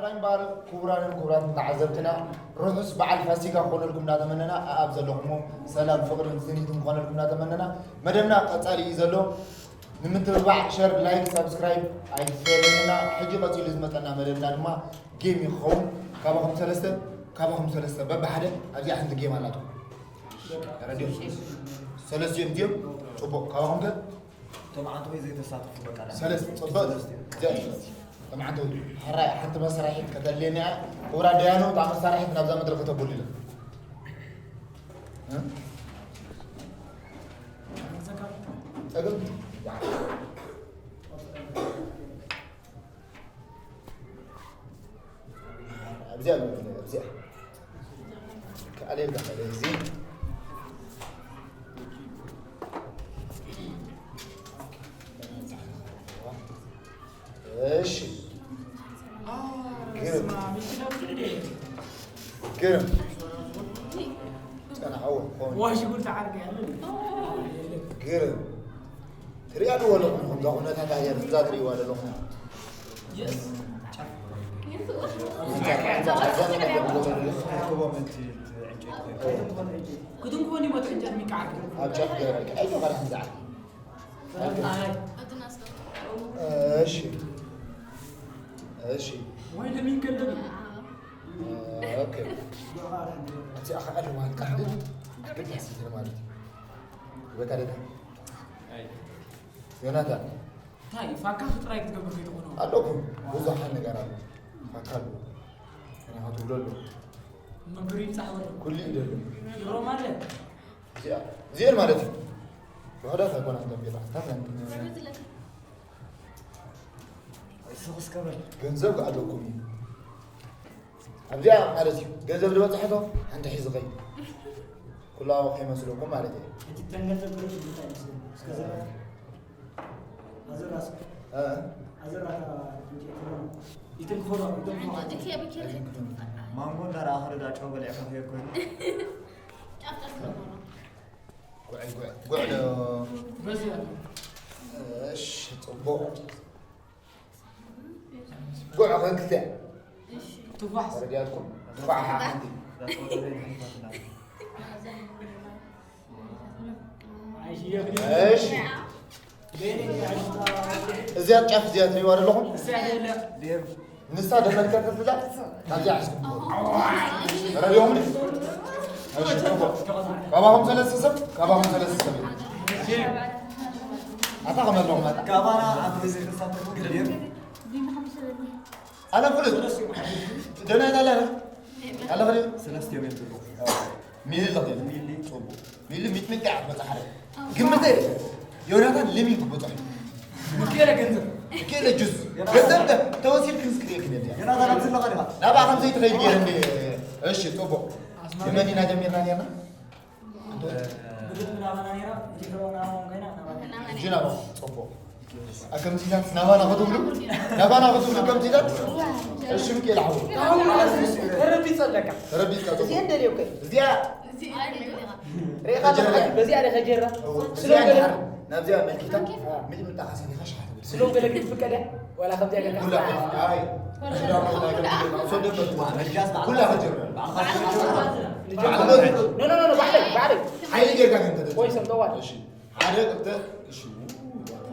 እምበኣር ክቡራንን ክቡራትን ተዓዘብትና፣ ርሑስ በዓል ፋሲካ ክኾነልኩም እናተመነና፣ ኣኣብ ዘለኹሞ ሰላም፣ ፍቕርን ስኒትን ክኾነልኩም እናተመነና፣ መደብና ቀጻሊ እዩ ዘሎ። ንምትብባዕ ሸር፣ ላይክ፣ ሳብስክራይብ ኣይትፈለዩና። ሕጂ ቀጺሉ ዝመጸና መደብና ድማ ጌም እዩ ክኸውን። ካባኹም ሰለስተ፣ ካባኹም ሰለስተ በብሓደ ኣብዚኣ ሓንቲ ጌም ኣላትኩም። ተረዲኦም? ሰለስቲኦም ድዮም? ጽቡቕ። ካባኹም ከ? እቶም ዓንተወይ ዘይተሳተፉ በቃ። ሰለስተ፣ ጽቡቕ። እዚኣ እቶም ዓንተወይ። ሕራይ፣ ሓንቲ መሳርሒት ከተድልየና እያ። ክቡራት ደያኑ፣ እታ መሳርሒት ናብዛ መድረኽ ከተብሉላ። እ? ጸገም? ኣብዚኣ ኣሎ፣ ኣብዚኣ። ከኣለ ይብላ፣ እዚ። እሺ። ግርም። ግርም። ጸናሕዎ፣ ሆን። ዋሽጉል ተዓርገ ያለ። ግርም። ትሪኣ ኣለኹም፣ ከምዛ ኩነታት ኣየር፣ እዛ ትሪእዋ ዘለኹም። የስ። ክትንኮኒ ሞት ዕንጨት ሚቃዓት። ኣብ ጫፍ ገይራ፣ ቀይ ነው፣ ቀዳሕ ንዛዓት። እሺ። እሺ። ወይ ለሚን ከለቢ። ኦኬ። እቲ ኣኻ ኣለዋ፣ ቃል ኣገዳሲ ማለት እዩ። በቃ ደጋ። ዮናታን። እንታይ? ፋካ ጥራይ ክትገብር ከይትኾኖ? ኣለኩም። ብዙሓት ነገር ኣሎ። ፋካ ኣሎ። ገና ክትብሎ ኣሎ። መግሪ ይብጻሕ ወረ። ኩሉ ይደሉ። ድሮ ማለት። እዚኣ፣ እዚኤን ማለት እዩ። ውሑዳት ኣይኮናን ደንቤላ። ታፍያን። ስኽስ ከበል። ገንዘብ ኣለኩም እዩ። ኣብዚኣ ማለት እዩ። ገንዘብ ዝበጽሐቶ ሓንቲ ሒዙ ኸይድ። ኩላው ከይመስለኩም ማለት እዩ። እቲ ተንገንዘብ ብረት እንታይ ይመስለኩም? እስከ ዘረባ። ኣዘራስ። እ? ኣዘራታ እንጨት ነው። ይትንኮሎ፣ ይትንኮሎ። ማንጎ እንዳረኣ ኸደ ዳጫው በሊዕካ ከይድ ኮይኑ። ጫፍ ጫፍ ነው። ጉዕ፣ ጉዕ፣ ጉዕ ዶ? በዚያ። እሺ፣ ጽቡቕ። ጉዕ ከንክልተ። ትፋሕ። ወረድያትኩም። ትፋሕ ሓንቲ። እሺ። እዚኣ ጫፍ እዚኣ ትሪእዋ ዘለኹም? ንሳ ደመልከት ትብላ። ካብዚኣ ሓዝኩም። ረድዮም። እሺ፣ ጽቡቕ። ካባኹም ሰለስተ ሰብ፣ ካባኹም ሰለስተ ሰብ። ኣታ ከመለኹም ኣታ። ካባና ኣብ ግዜ ተሳተፉ ግድር። ኣነ ፍሉጥ ደናይ ታላ ኣለኸ። ሰለስተ እዮም ዘለዉ። ሚሊ ኣለኸ። ሚሊ። ጽቡቕ። ሚሊ ሚጥሚጣ በጻሕ ሓደ። ግምተ ዮናታን ለሚን ክበጻሕ። ምክኤለ ገንዘብ። ምክኤለ ጁስ። ገንዘብ ተ-፣ ተወሲድ ክንስ ክልኤ ክልኤ። ዮናታን ኣብ ዘለኻ ዲኻ? ናብኣ ከም ዘይትኸይድ ገይረ እንዴ። እሺ፣ ጽቡቕ። ንመን ኢና ጀሚርና ኔርና? ብግጥሚ ናባና ኔራ፣ ጅግረው ናባና ኮይና፣ ናባና። ሕጂ ናባኹም፣ ጽቡቕ። አ፣ ከምዚታት ናባና ክትብሉ፣ ናባና ክትብሉ ከምዚታት? እሺ፣ ምክኤል ሓወይ። ተረቢጸ ኣለካ። ተረቢጽካ፣ ጽቡቕ። እዚኤን ደልዮ እኮ። እዚኣ ሪኢኻ ኣለኻ፣ በዚኣ ዲኻ ጀራ? እወ። ስለ እዚኣ ገለ ናብዚኣ መልኪታ፣ ሚጥሚጣ ካሰሊኻ ሻሓት ትብል። ስለ ገለ ክትፍቀድ እያ? ዋላ ከምዚኣ ገለ ኩላ፣ ኣይ። ኩላ ከጀምር። ኖ፣ ኖ፣ ኖ፣ ኖ፣ ባዕለይ፣ ባዕለይ። ሓይሊ ጌርካ ግን ተደርጎ። ወይ ሰምተዋል። እሺ። ሓደ፣ ክልተ፣ እሺ።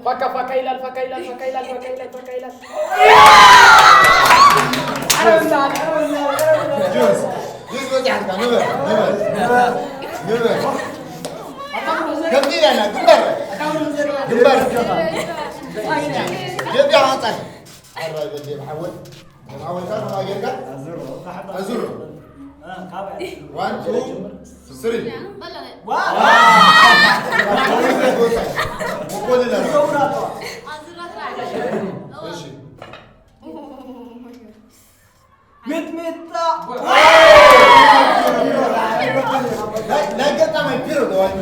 ፋካ፣ ፋካ ይላል፣ ፋካ ይላል፣ ፋካ ይላል፣ ፋካ ይላል፣ ፋካ ይላል። ጁስ፣ ጁስ በዚሓትካ፣ ንበር፣ ንበር፣ ንበር። ከምዚ ኢላና፣ ግንባር፣ ግንባር። ደቢያ ቐጻል። ኣራይ በል፣ ደብ ሓወይ። ደብ ሓወይ፣ ካብ ጌርካ? ኣዙሮ። ኣዙሮ። እ፣ ካብ ኣዙሮ። ዋን፣ ቱ፣ ስሪ። ዋ! ዋ! እሺ። ሚጥሚጣ! ናይ፣ ናይ ገጣማይ ቢሮ ተባሂሉ።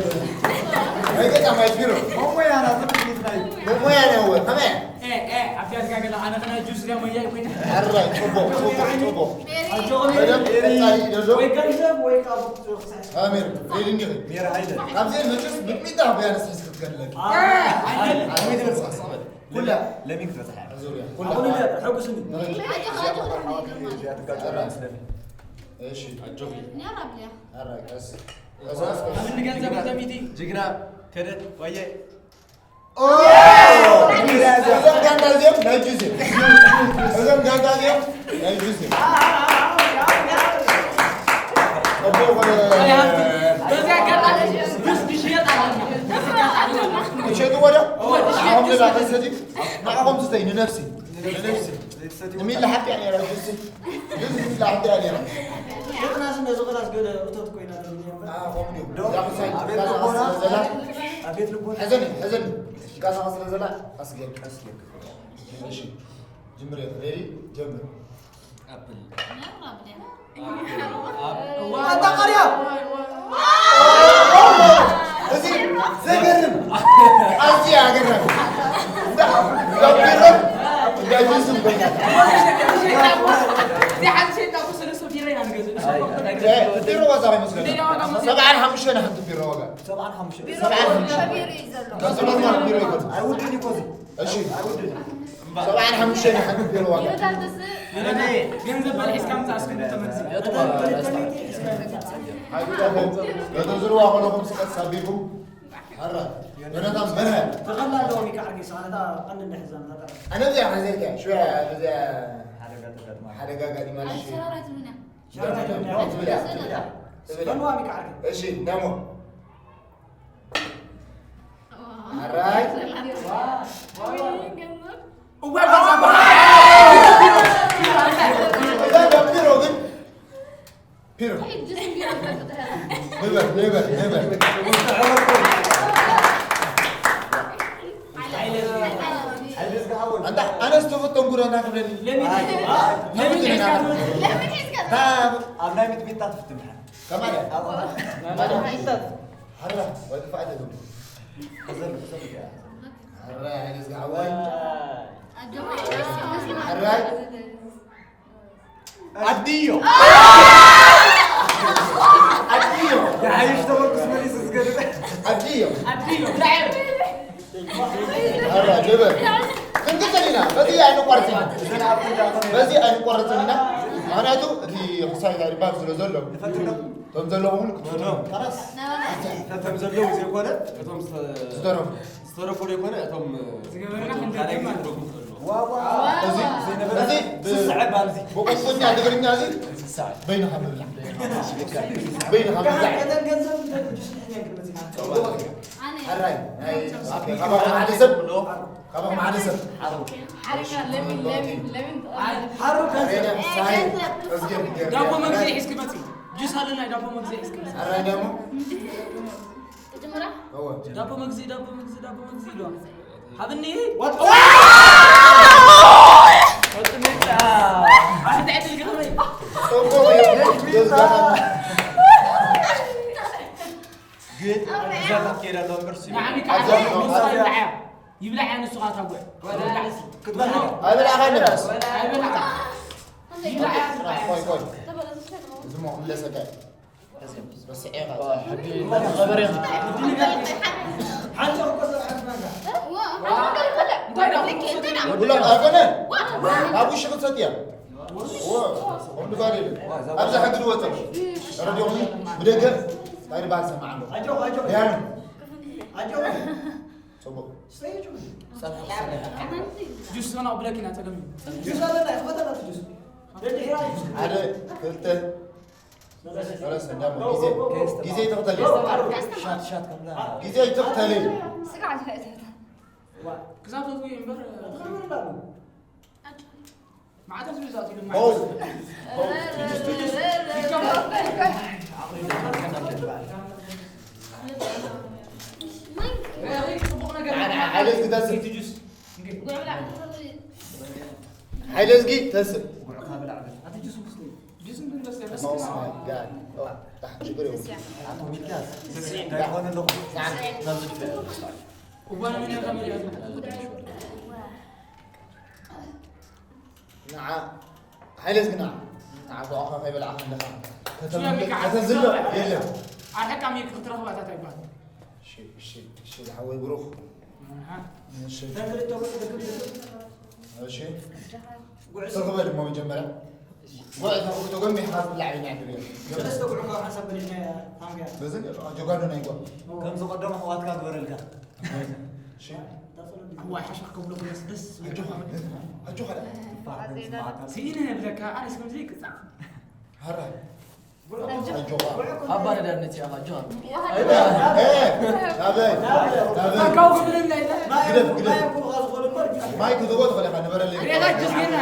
ናይ ገጣማይ ቢሮ። ሞሞያና ትምህርት ቤት ናይ። ሞሞያና እወ፣ ከመይ? ኤ፣ ኤ፣ ኣብቲ ኣድጋ ገለ ኣነ ከና ጁስ ሪያ ሞያ ይኮይና። ኣራይ፣ ጽቡቕ፣ ጽቡቕ፣ ጽቡቕ። ኣጆኹም በደንብ ኤሪ፣ ቀጻሊ ደሎ። ወይ ገንዘብ ወይ ካብ ኣሜር፣ ሬዲ እንዲኺ? ሜራ ሃይለ። ካብዚ መቸስ ሚጥሚጣ ብያነስ ሒዝኪ ትከድለኪ። ኣይ፣ ኣይ፣ ኣይ፣ ኣይ፣ ኩላ ለሚ ክትበጽሕ እያ። ዙርያ ኩላ። ኣሁን እንደ ሕጉስኒ። ንረጅ። ኣጆኻ፣ ኣጆኻ፣ ኣጆኻ። እዚኣ ትጋጨላ ስለሚ። እሺ። ኣጆኺ። ነራ ብልያ። ኣራ፣ ቀስ። ቀስ፣ ቀስ፣ ቀስ። ኣብ እንገንዘብ እንደ ሚቲ። ጅግና፣ ከደት፣ ዋየ። ኦ! እዞም ጋንዳ እዚኦም ናይ ጁስ እዮም። እዞም ጋንዳ እዚኦም ናይ ጁስ እዮም። ኣቦ፣ በዚ ኣጋጣሚ ጁስ ክሽየጥ ኣለና። በዚ ኣጋጣሚ ማለት ነው። ትሸጡ ወደ? እወ፣ ትሸጡ። ኣሁን ሌላ ከሰቲ ንዓኹም ስተይ ንነፍሲ። ንነፍሲ። ንሚላ ሓቂ እያ ነይራ ጁስ። ጁስ ንሚላ ሓቂ እያ ነይራ። ደቅና ስነ ዝቕላስ ገለ እቶት ኮይና ደርብያ እምበር። ኣዎ፣ ከምኡ ድዩ? ዶ? እዛ ክሳይ ኣብ ቤት ካሳ ልቦና፣ ስለ ዘላ። ኣብ ቤት ልቦና። ሕዘኒ፣ ሕዘኒ። ካሳ ስለ ዘላ፣ ቀስ ጌር፣ ቀስ ጌር። እሺ። ጅምር፣ ሬዲ? ጀምር። ኣፕል። ኣፕል። ኣፕል። ኣንታ ቃርያ! እዚ ዘገርም! ኣዝዩ ኣገራሚ! እንዳ፣ እንዳ ቢሮ፣ እንዳ ጁስ በይና። እዚ ሓንቲ ሸይጣ እኮ ሰለስተ ቢራ ኢና ንገዝእ። እ፣ ቢሮ ዋዛ ኣይመስለኒ። ቢሮ ዋዛ መስለኒ። ሰብዓን ሓሙሽተን ሓንቲ ቢሮ ዋጋ። ሰብዓን ሓሙሽተን። ቢሮ ሰብዓን ሓሙሽተን። ቢሮ እዩ ዘሎ። ካብ ሱፐርማርኬት ቢሮ ይገዝእ። ኣይውድን እዩ እኮ እዚ። እሺ። ሰብዓን ሓሙሽተን ሓንቲ ቢሮ ዋጋ። ገንዘብ በልሒስካ ምጻእ እስኪ ተመልሲ። ኣይትኾን። ነቲ ዝርዋ ከለኹም ስቀት ሳቢኩም። ሓራ። በነታ በነ። ተኸላ ኣለዎም ይከዓርጊ፣ ሰዓነታ ቀንዲ እንደ ሕዛም ታጠር። ኣነ እዚኣ ሓዘልካ፣ ሽዋ እዚኣ ሓደጋ ተጋጥማ። ሓደጋ ጋዲማ፣ እሺ። ኣሰራራት ምና። ሽዋ ትብላ፣ ትብላ፣ ትብላ። ፈንዋ ይከዓርጊ። እሺ፣ ደሞ። ኣራይ። እዋ፣ ገዛ። እዛ ደም ፒሮ ግን፣ ፒሮ። ንበር፣ ንበር፣ ንበር። ኣንታ ኣነስ ተፈተንኩ ዶ እናክብለኒ? ለምን ሒዝካ? ለምን ሒዝካ? ኣብ ናይ ሚጥሚጣ ትፍትን። ከማን እያ። ኣብ ናይ ሚጥሚጣ። ሓራ፣ ወይ ክፋእ ደገም። ከዘር፣ ከዘር እያ። ሓራ፣ ሓይለ ዝገዓዋይ። ኣጆኻ። ሓራይ። ኣዲዮ። ኣዲዮ። የሓይሽ ተመርኩስ መሊሱ ዝገድፍ። ኣዲዮ። ኣዲዮ። ኣራ፣ ጀበል። ክንክተል ኢና። በዚ ኣይንቆርጽን ኢና። በዚ ኣይንቆርጽን ኢና። ምኽንያቱ እቲ ክሳይ ጋር ይባል ስለ ዘሎ። ንፈትኖ። እቶም ዘለኹም እውን ክትፈትኑ። ኸላስ። እቶም ዘለዉ ዘይኮነ፣ እቶም ዝተ-፣ ዝተረፉ። ዝተረፉ ዘይኮነ፣ እቶም ዝገበርና እቶም ክንደግም ካልኣይ ማለት ጊዜ ትረፉ ዘለዉ። ዋዋ። እዚ፣ ዘይነበረ እዚ ብስስዐ ባልዚ። ብቁንቁኛ ትግርኛ እዚ ስስዐ። በይንኻ ምብላዕ። በይንኻ ምብላዕ። ቀደም ገንዘብ እንደ ቅዱስ ሕዝቢ ክንመጽእ ኢና። ኣነ። ሕራይ፣ ናይ፣ ካባኹም ሓደ ሰብ፣ ካባኹም ሓደ ሰብ። ሓረጋ፣ ለሚን፣ ለሚን፣ ለሚን። ኣይ፣ ሓሩ ገንዘብ። ሳይ፣ እዝጌር፣ ዳቦ መግዝኢ ሒዝኪ መጺ። ጁስ ኣለና፣ ዳቦ መግዝኢ ሒዝኪ መጺ። ሕራይ ደሞ። ትጅምራ? እወ። ዳቦ መግዝኢ፣ ዳቦ መግዝኢ፣ ዳቦ መግዝኢ ኢልዋ። ሃብኒ። ኣንቲ ዕድል ግርመይ። ጽቡቕ እዩ። ግን እዛ ከይዳ እምበር ሲ-፣ ንዓሚ ከዓ ኣብዛ ይብላዕ እያ። ይብላዕ እያ ንሱ ከዓ ታጉዕ። ክትበልዕ። ኣይበላዕካን ዶ? ኣይበላዕካን። ይብላዕ እያ። ቆይ፣ ቆይ። እዚ ሞ ክምለሰካ እዩ። በስዔ ኢኻ። ሕጂ መኸበሪ። ሓንቲ እኮ እንታይ ደኣ? ወላ ኣይኮነ። ኣብ ውሽጢ ክትሰትያ። ወ-፣ ወንዱ ባል የለን። ኣብዛ ሕጊ ዝወፀ ረዲኹም ብደገ እንታይ ዝበሃል ሰማዕ ኣሎ። ኣጆኹ፣ ኣጆኹ። ያን። ኣጆኹ። ጽቡቕ። ጸብሒ ሰሪሐ። ጁስ ሆና ብለኪና ጸገም እዩ። ጁስ ኣለና፣ ይኽፈተና እቲ ጁስ። ደድሕራ ጁስ። ሓደ፣ ክልተ፣ ሰለስተ፣ እንዳሞ፣ ግዜ፣ ግዜ ይተኽተል። ሻት፣ ሻት ከምዛ። ግዜ ይተኽተል። ስጋ ዝፈእተ። ክዛብ ተዝጉ እምበር፣ ትኽርምር እንዳሉ። መዓት ህዝቢ እዛ ትብል ኦ። ትጁስ፣ ትጁስ። ይከብዳል። ጽቡቕ ነገር። ሓይለ እስኪ ተስእ። ትጁስ። ሓይለ እስኪ ተስእ። ኣቲ ጁስ ውስጥ ጁስ እንድንበስ ያ። ማውስ ማይ ጋድ። ኦ፣ ታሕ ችግር የለውም። እንዳይኾነ ኣለኹ። ናብዚ ድፍዕ። እዋን ምን ያህል ተመልያዝ? ንዓ፣ ሓይለ እስኪ ንዓ። ንዓ፣ ብኣኻ ከይበላዕኻ ኣለኻ። ከተም-፣ ሽመልካ ከተዝሎ ዓስቢ የለን። ኣርሕቃ ሚክ ክትረኽባ እታ ይባል። እሺ፣ እሺ፣ እሺ፣ ዝሓወይ ብሩኽ። እሺ። እሺ። ትርኽበ ድማ መጀመርያ። ጉዕ ተጎ-፣ ተጎንቢሕኻ ዝብላዕ በይና ዕድል የለን። ሰለስተ ጉዕ ካብ ሓንሳብ በሊዕና ታንክያ። በዝን ጆጋኖ ናይ ጓ። ከምዚ ቀደም ኣሕዋትካ ግበረልካ። እሺ። ኣዋይ፣ ሓሽኽ ክብሎ ክለስ ደስ ይብል። ኣጆኻ፣ ኣጆኻ። ስኢነ እብለካ፣ ኣነስ ከምዚ ይቅጻዕ። ሃራ። ኣባረዳድነት ኢኻ፣ ጆን። እ፣ ናበይ? ናበይ? ካው ክብለና ኢለ። ግደፍ፣ ግደፍ። ማይ ክትህቦ ትኽእል ኢኻ፣ ንበረለይ። ሬኻ ጅስ ጌርና።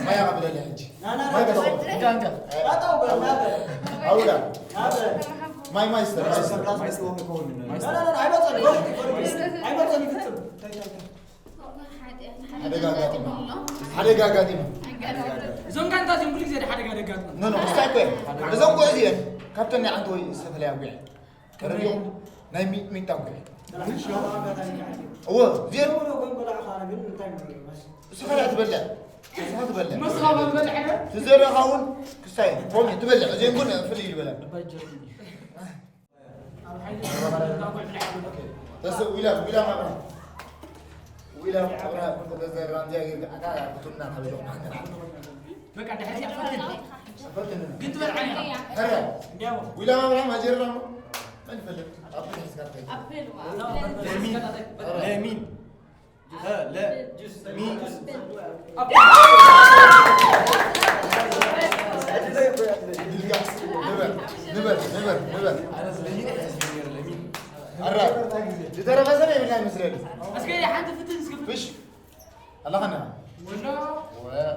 ማይ ኣቐብለለይ ሕጂ። ማይ ከተቕብል። እንካ፣ እንካ። ኣውዳ። ማይ ማይስተር፣ ማይስተር። ኣይመጸን፣ ኣይመጸን ይፍጽም። ሓደጋ ኣጋጢማ። ሓደጋ ኣጋጢማ። እዞም ጋንታ እዚኦም ኩሉ ግዜ ሓደ ሓደጋ ደጋጥሙ። ኖ፣ ኖ፣ ክስታይ እኮ እዮም። እዞም እኮ እዚኦም ካብተን ናይ ዓንተ ወይ ዝተፈላለያ ጉዕ። ተረዲኦም ናይ ሚ-፣ ሚጣ ጉዕ። እወ፣ እዚኦም ንስኻ ትበልዕ። ንስኻ ትበልዕ። ንስኻ ትበልዕ። ትዘረኻ እውን ክስታይ ኮሚ ትበልዕ። እዚኦም ግን ፍልይ ይበላል። ተሰ-፣ ዊላም፣ ዊላም ኣብርሃም። ዊላም ኣብርሃም፣ ተዘራም ዚያጊር፣ ኣታ፣ ክቱና፣ ተበጀው፣ ማሕተና። በቃ፣ ድሕሪ እዚኣ ፈትን። ፈትን። ግን ትበልዓኒ ኢኻ። ኧረ። እንዲያው። ዊላም ኣብርሃም፣ ኣጀርና እሞ። መን ይፈልጥ? ኣብ ትሕቲ ስካት ከይድ። ኣፕል፣ ዋ። ለሚን። ኧረ። ለሚን። እ፣ ለ-፣ ሚ-፣ ንበር፣ ንበር፣ ንበር፣ ንበር። ኣረ፣ ዝተረፈ ሰብ የብልና ይመስለኒ። እስከ ሓንቲ ፍትን እስከ ፍትን። ፍሽ። ኣለኸና። ወሎ። ወ-፣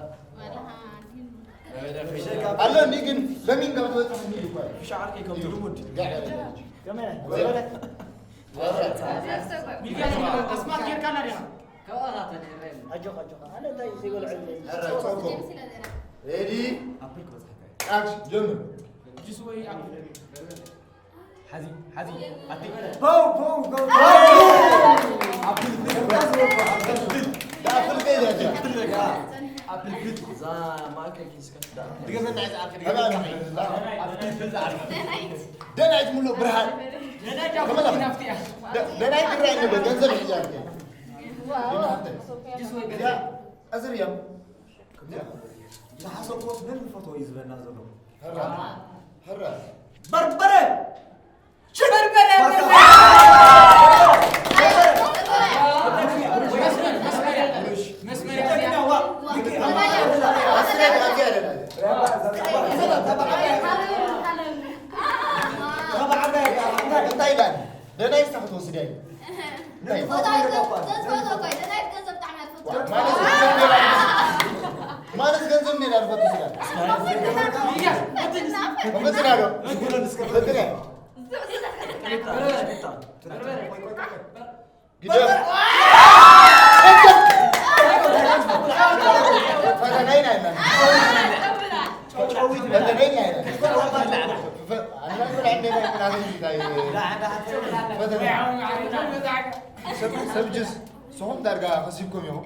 ኣሎ እንዲ ግን ለሚን ካብ ዝበጽሕ እንዲ ይባል። ፍሽ ዓርከይ ከም ልሙድ። ጋዕ ያለ። ከመይ? ወረ። ሚልክያስ ኣስማት ጌርካላ ዲኻ? ኣጆኻ፣ ኣጆኻ። ኣነ እንታይ ዘይበልዐሉ? ኧረ፣ ጸጉ። ሬዲ? ኣፕል ክበጽሓካ እዩ። ኣክሽን፣ ጀምር። ጁስ ወይ ኣፕል? ሓዚ፣ ሓዚ፣ ኣቲ። ፖው፣ ፖው፣ ፖው። ኣፕል፣ ኣፕል፣ ኣፕል፣ ኣፕል፣ ኣፕል፣ ኣፕል፣ ኣፕል፣ እዛ ማእከል ኪስካ። ድገመና፣ እዛ ኣፕል፣ ድገመና። ኣፕል፣ ኣፕል። ደናይት ሙሉ ብርሃን። ደናይት ኣፕል፣ ናፍቲ እያ። ደ-፣ ደናይት ይረኣየኒ ኣሎ፣ ገንዘብ ሒዛ እያ። ዋው። ጁስ ወይ እዚኣ፣ እዚ ርያ። ዝሓሰብኩዎስ መን ዝፈትዎ እዩ ዝበና ዘሎ? ሕራ። ሕራ። በርበረ! በርበረ! በርበረ! እንታይ ይላል? ደናይ ስታ ክትወስድ እያ። እንታይ? ማለት ገንዘብ ሜዳ ዝፈቱ ስጋ። ማለት ገንዘብ ሜዳ ዝፈቱ ስጋ። ፈትና ዶ? ፈትና። ግደፍ። ፈተናይና ኢና። ፈተናይና ኢና። ፈ-፣ ኣንዳ ንብላ እንደ ናይ ምናምን እንታይ ፈተና። ሰብ፣ ሰብ ጅስ፣ ንስኹም ዳርጋ ከሲብኩም ኢኹም።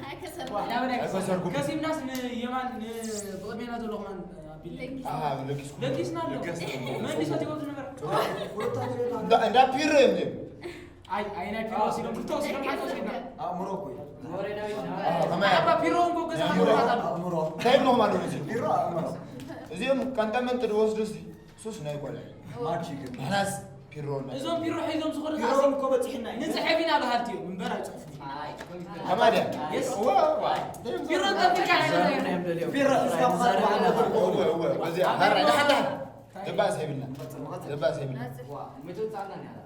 ኣይከሰርኩም። ኣይከሰርኩም። ከሲብናስ ንየማን፣ ንብቕድሜና ዘሎ ከማን ኣቢልና። ኣሃ፣ ለጊስኩም። ለጊስና ኣሎ። ለገስና ኣሎ። መን ሰቲዎ ዝነበረ? እንዳ፣ እንዳ ፒሮ እዮም እዮም። ኣይ፣ ኣይ፣ ናይ ፒሮ ወሲዶም፣ ክልተ ወሲዶም፣ ሓንቲ ወሲድና። ኣእምሮ እኮ እዩ። ኣሃ፣ ከመይ ኣባ ፒሮ እንኮ ገዛ ኣእምሮ። ኣእምሮ። እንታይ ይብልኹም ኣለዉ እዚኦም? ፒሮ ኣእምሮ። እዚኦም ቀንጠመንጢ ዝወስዱ እስቲ፣ ሱስ ናይ ቆልዑ። ማጂ ግን። ንሕናስ ፒሮ እና እዞም ፒሮ ሒዞም ዝኾኑ ፒሮ እኮ በፂሕና እዩ። ንፅሐፍ ኢና በሃልቲ እዮም፣ እምበር ኣይፅሕፉን። ከማድያ? የስ። እወ፣ እወ። ፒሮ ጠብቃ። ፒሮ እስካብ እወ፣ እወ፣ በዚኣ። ዳራ፣ ዳሓን፣ ዳሓን። ደባእስ የብልና። ደባእስ የብልና። ዋ፣ መቶ ፃና ነው ያላት።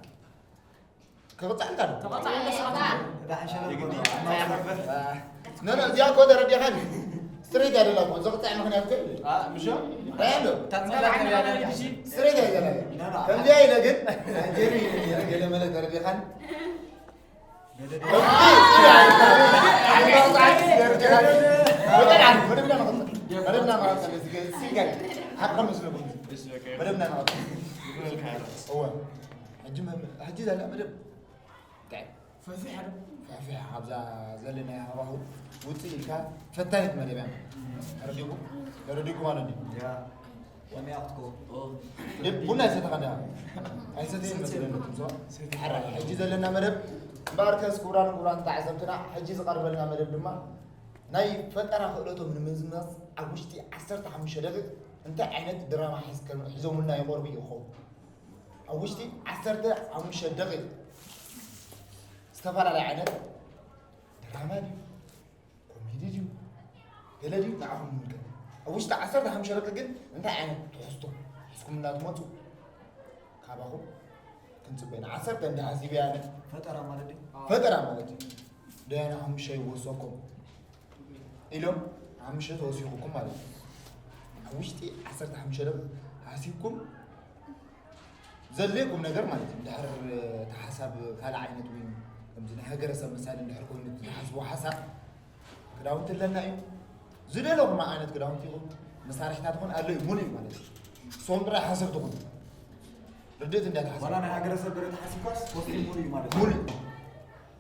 ክቕጻዕልካ ዶ? ተቐጻዕለ ሰዓት። ኖ፣ ኖ፣ እዚኣ እኮ ተረዲኻኒ። ስትሬት እያ ደላ እኮ። ዘቕጻዕ ምኽንያት እኮ የለን። አ፣ ምሾ? እንታይ ኣሎ? ታጽናዕና። ስትሬት እያ ደላ። ከምዚኣ ኢለ ግን፣ ናይጀሪ ገለ መለ ተረዲኻኒ። መደብና ንቐጽል። መደብና ንቐጽል። እዚ ገ-፣ ሲንጋይ። ሓቂ መስለኩም። መደብና ንቐጽል። እወ። ሕጂ መ-፣ ሕጂ ዘላ መደብ እንታይ? ፈፊሓ ዶ? ፈፊሓ ኣብዛ ዘለናያ ሃዋህው ውፅእ ኢልካ ፈታኒት መደብ እያ። ተረዲእኩም? ተረዲእኩም ማለት እዩ። ያ። ከመይ ክትከውን? ቡና ይሰተኻ እንዳ ኣይሰተየን መስለኒ። ሕጂ ዘለና መደብ እምበኣርከስ ክቡራን ክቡራን ተዓዘብትና፣ ሕጂ ዝቐርበልና መደብ ድማ ናይ ፈጠራ ክእለቶም ንምዝማዝ ኣብ ውሽጢ ዓሰርተ ሓሙሽተ ደቂቕ እንታይ ዓይነት ድራማ ሒዝከ- ሒዞምልና ይቐርቡ ይኸውን? ኣብ ውሽጢ ዓሰርተ ሓሙሽተ ደቂቕ ዝተፈላለየ ዓይነት ድራማ ድዩ፣ ኮሜዲ ድዩ፣ ገለ ድዩ፣ ንዓኹም ይምልከት። ኣብ ውሽጢ ዓሰርተ ሓሙሽተ ደቂቕ ግን እንታይ ዓይነት ትሕዝቶ ሒዝኩም እናትመፁ ካባኹም ክንፅበ ኢና። ዓሰርተ እንዳ ሓሲበ ኣነ። ፈጠራ ማለት ድዩ? ፈጠራ ማለት እዩ። ደያና ሓሙሽተ ይወሰኩም ኢሎም ሓሙሽተ ተወሲኹኩም ማለት እዩ። ኣብ ውሽጢ ዓሰርተ ሓሙሽተ ደቂቕ ሓሲብኩም ዘድልየኩም ነገር ማለት እዩ። እንድሕር እቲ ሓሳብ ካልእ ዓይነት ወይ ከምዚ ናይ ሃገረሰብ ምሳሌ እንድሕር ኮይኑ እቲ ዝሓስቦ ሓሳብ ክዳውንቲ ኣለና እዩ። ዝደለኹም ዓይነት ክዳውንቲ ይኹን መሳርሒታት ይኹን ኣሎ እዩ፣ ሙሉእ እዩ ማለት እዩ። ንስኹም ጥራይ ሓሰብቲ ኩኑ። ርድእት እንዳ ተሓሰብ ዋላ ናይ ሃገረሰብ ደረጃ ሓሲብካስ ኮስቲም ሙሉእ እዩ ማለት እዩ። ሙሉእ።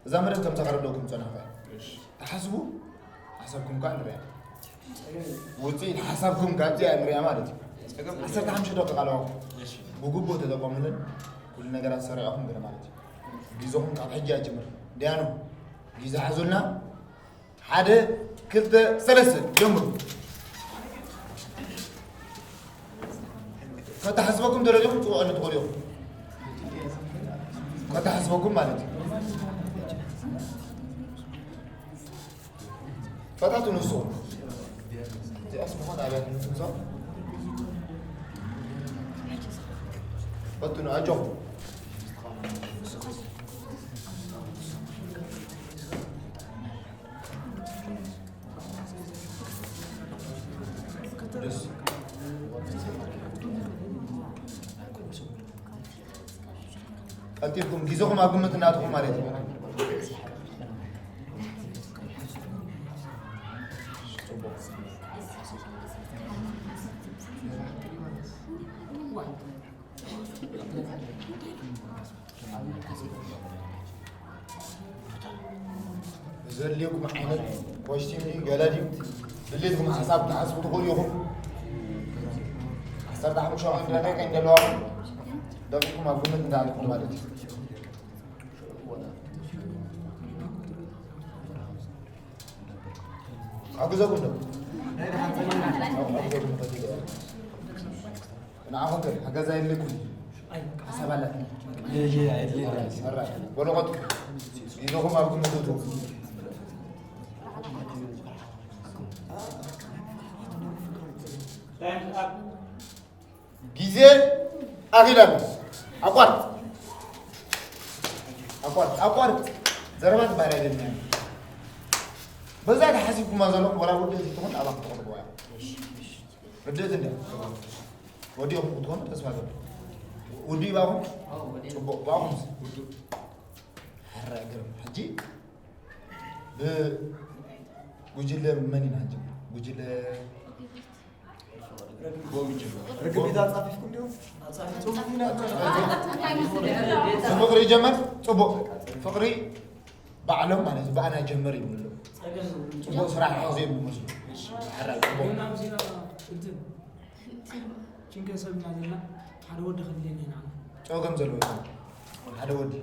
እዛ መደብ ከምዛ ከረደኩም ጸናሕኩ እያ። እሺ። ተሓስቡ፣ ሓሳብኩም ከኣ ንሪኣ። ውፅኢት ሓሳብኩም ካብዚኣ ንሪኣ ማለት እዩ። ጸገም ዓሰርተ ሓሙሽተ ደቂቃ ኣለዋ። እሺ። ብግቡእ ተጠቀሙለን፣ ኩሉ ነገራት ሰሪዕኹም ገለ ማለት እዩ። ግዜኹም ካብ ሕጂ ኣጅምር። ዲያኑ፣ ግዜ ሓዙልና። ሓደ፣ ክልተ፣ ሰለስተ፣ ጀምሩ። ከተሓስበኩም ደረጃኹም ጽቡቕ ትኾኑ ኢኹም። ከተሓስበኩም ማለት እዩ። ፈታትኑ ንስኹም። እዚኣስ ምኾን ኣብያት ንስኹም። ፈትኑ፣ ኣጆኹም። ደስ። ቀልጢፍኩም ግዜኹም ኣብ ግምት እናትኹም ማለት እዩ። ዘድልየኩም ዓይነት ኮስቲም ድዩ ገለ ድዩ? ድሌትኩም ሓሳብ ትሓስቡ ትኽእሉ ኢኹም። ዓሰርተ ሓሙሽተ ደቂቃ እንደለዋ ደቂቕኩም ኣብ ግምት እንዳኣልኩም ማለት እዩ። ሓግዘኩም ዶ? ሓግዘኩም ዶ? ንዓኹም ከ ሓገዛ የድልየኩም? ሓሳብ ኣላትኒ። ኣራ፣ በሉ ቀጥሉ። ኢድኹም ኣብ ግምት እትዉ። ግዜ ኣኺላ ኣሎ። ኣቋርጥ። ኣቋርጥ። ኣቋርጥ። ዘረባ ትበሃል ኣይደለናን። በዛ ተሓሲብኩማ ዘለኹም ወላ ውድእቲ ትኹን ኣባኹም ትቕርብዋ እያ። ርድእት እንድያ። ወዲኹም ክትኮኑ ተስፋ ገብ ውዱ ይባኹም። ጽቡቕ ባኹም። ሕረ ግርም ሕጂ ብጉጅለ መን ኢና ሕጂ? ጉጅለ ርግቢት ኣጻፊፍኩም ዲኹም? ጽቡቕ ፍቕሪ ይጀመር። ጽቡቕ ፍቕሪ ባዕሎም ማለት እዩ። ብኣና ይጀመር ይብሉ። ጽቡቕ ስራሕ ሓዙ እዮም ዝመስሉ። ሕረ ጽቡቕ። ግን ኣብዚኣ እንትን ችንከ ሰብ ኢና ዘለና። ሓደ ወዲ ከድልየና ኢና። ጸገም ዘለዎ የለን። ሓደ ወዲ።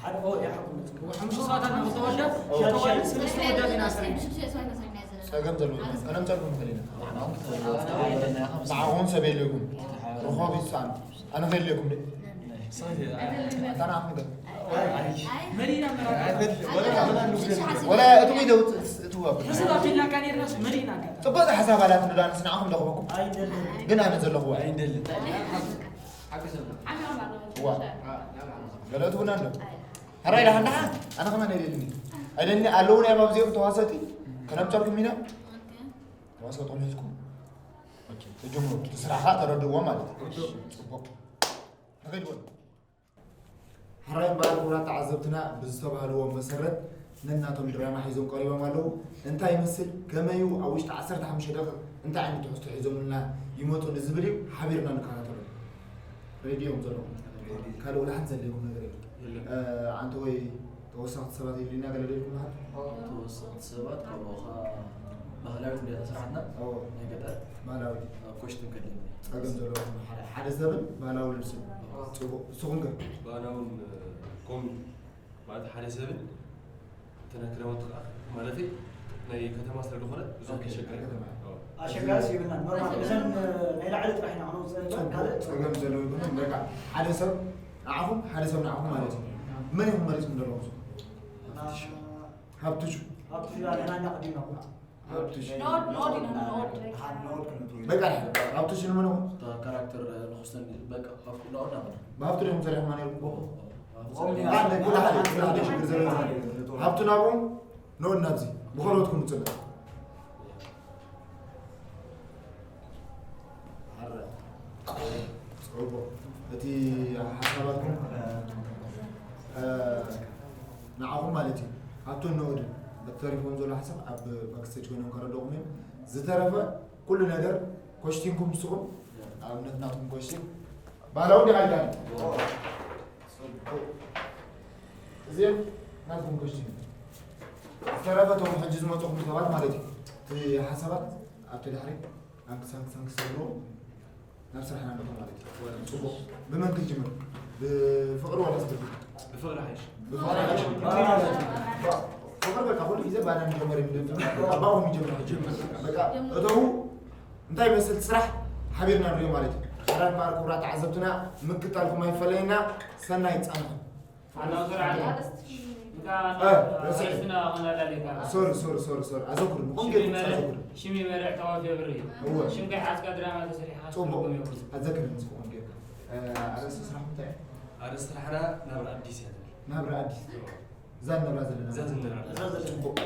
ሓደ፣ ኦ፣ ይሓቁ። ሓሙሽተ ሰባት ኣለና፣ ክልተ ወዳት፣ ኦ። ክልተ ወዳት፣ ሰለስተ ወዳት ኢና ሰሪና። ጸገም ዘለዎ የለን። ከነምጸልኩም ንኽእል ኢና። ንዓኹም ሰብ የለይኩም። ርኾብ ይሳን። ኣነ ከየለይኩም ደ? ኣንታ ንዓኹም ገ? መሪና መራ። ወላ እቲ ሚዶ እቲ ወብ። ሕስብ ኣቢልና ካኔርናስ መሪና። ጽቡቕ ሓሳብ ኣላት ንዳንስ ንዓኹም ደኽበኩም። ኣይደልን። ግን ኣነ ዘለኹ ኣይደልን። ዋ። ገለ ትብና እንዶ? ሕራይ ደሓን ደሓን? ኣነ ከማን ኣይደልኒ። ኣይደልኒ ኣለዉ ናይ ኣብዚኦም ተዋሰቲ። ከነምጸልኩም ኢና። ተዋሰቶም ሒዝኩም። ኦኬ። ትጅምሩ። እቲ ስራሕኻ ተረድእዎ ማለት እዩ። ጽቡቕ። ንኸይድ በሉ። ሕራይ እምበኣር ክቡራት ተዓዘብትና ብዝተባህልዎ መሰረት ነናቶም ድራማ ሒዞም ቀሪቦም ኣለዉ። እንታይ ይመስል? ከመይ እዩ? ኣብ ውሽጢ ዓሰርተ ሓሙሽተ ደቂቕ እንታይ ዓይነት ትሕዝቶ ሒዞምልና ይመጹ ንዝብል እዩ ሓቢርና ንከታተሎ። ሬድዮ እዮም ዘለኹም። ሬድዮ። ካልእ ወላ ሓንቲ ዘድልየኩም ነገር የለን። የለን። እ፣ ኣንተ ወይ ተወሰኽቲ ሰባት የድልዩና ገለ ዶ ኢልኩም ኣለኹም? ተወሰኽቲ ሰባት ካብኡኻ ባህላዊት እንድያ እታ ስራሕትና። እዎ። ናይ ገጠር ባህላዊት ኣብ ኮሽትን ከድልኒ። ጸገም ዘለዎ ሓደ ሓደ ሰብን ባህላዊ ልብስን ጽቡቕ። ንስኹም ከ? ባህላውን ኮም ማለት ሓደ ሰብን እተን ክዳውንቲ ከዓ ማለት ናይ ከተማ ስለ ዝኾነ ብዙም ኦኬ፣ ከሸግር ከተማ። ኣሸጋሪስ ይብልና ኖርማል እዘን ናይ ላዕሊ ጥራሕ ኢና ክነውፅእ እምበር ካልእ ጸገም ዘለዎ ይኹን በቃ ሓደ ሰብ ንዓኹም ሓደ ሰብ ንዓኹም ማለት እዩ። መን ኢኹም መሪጽኩም ዘለኹም? ሃብትሹ። ኣብቲ ፊራ ንሕና ኢና ቀዲምና እኮ ሃብትሹ። ኖድ ኖድ ኢና ኖድ በቃ ሃብትሹ ንመን ኢኹም? እታ ካራክተር ንክስተን በቃ ሃብቱ ኖድ ኣበና። ብሃብቱ ዲኹም ሰሪሕኩማ ነይርኩም? ኦ፣ ኣነ ኩሉ ሓደ ኩሉ ሓደ ሽግር ዘለዎ ሃብቱ ናብኦም ኖድ ናብዚ ብኸልኦትኩም ንጽበ። ጽቡቕ። እቲ ሓሳባትኩም ንዓኹም ማለት እዩ። ኣብቶም ንኦድን በቲ ተሪፎም ዘሎ ሓሳብ ኣብ ባክስቴጅ ኮይኖም ከረድኹም እዮም። ዝተረፈ ኩሉ ነገር ኮሽቲንኩም ንስኹም ኣብነት ናትኩም ኮሽቲን ባህላዊ ዲኻ ኢልካ እዚኦም ናትኩም ኮሽቲን ዝተረፈ እቶም ሕጂ ዝመፅኹም ሰባት ማለት እዩ። እቲ ሓሳባት ኣብቲ ድሕሪ ኣንክስ ኣንክስ ኣንክስ ተብልዎ ናብ ስራሕና ንእቶ ማለት እዩ። ጽቡቕ። ብመን ክንጅምር? ብፍቕሪ ዋላ ስድሪ? ብፍቕሪ ሓይሽ ብፍቕሪ ሓይሽ። ፍቕሪ በቃ ኩሉ ግዜ ባና ንጀመር እዩ። ኣባኹም ይጀምር። በቃ እተው እንታይ መስል ስራሕ ሓቢርና ንሪኦ ማለት እዩ። ክቡራት እምበኣር ክቡራት ተዓዘብትና ምክታልኩም ኣይፈለየና። ሰናይ ጻንሑ። ኣናውሰር ዓለ ኣርእስቲ ፊልም እዩ። እንካ እ፣ ረሲዐ። ኣርእስትና ከነላልየካ ሶሪ ሶሪ ሶሪ ሶሪ ኣዘኩር ንኹም ሽም ገይሩ ይመርዕ ኣዘኩር ሽም ይመርዕ ተዋፊ ብሪ እወ። ሽም ከይሓዝካ ድራማ ተሰሪሕካ ጽቡቕ ትርጉም የብሉ ኣዘክር ንስኹም ገይርካ ኣርእስቲ ስራሕኩም እንታይ እዩ? ኣርእስቲ ስራሕና ናብራ ኣዲስ እያ ትብል። ናብራ ኣዲስ እዛ ንነብራ ዘለና እዛ ዝንነብራ ጽቡቕ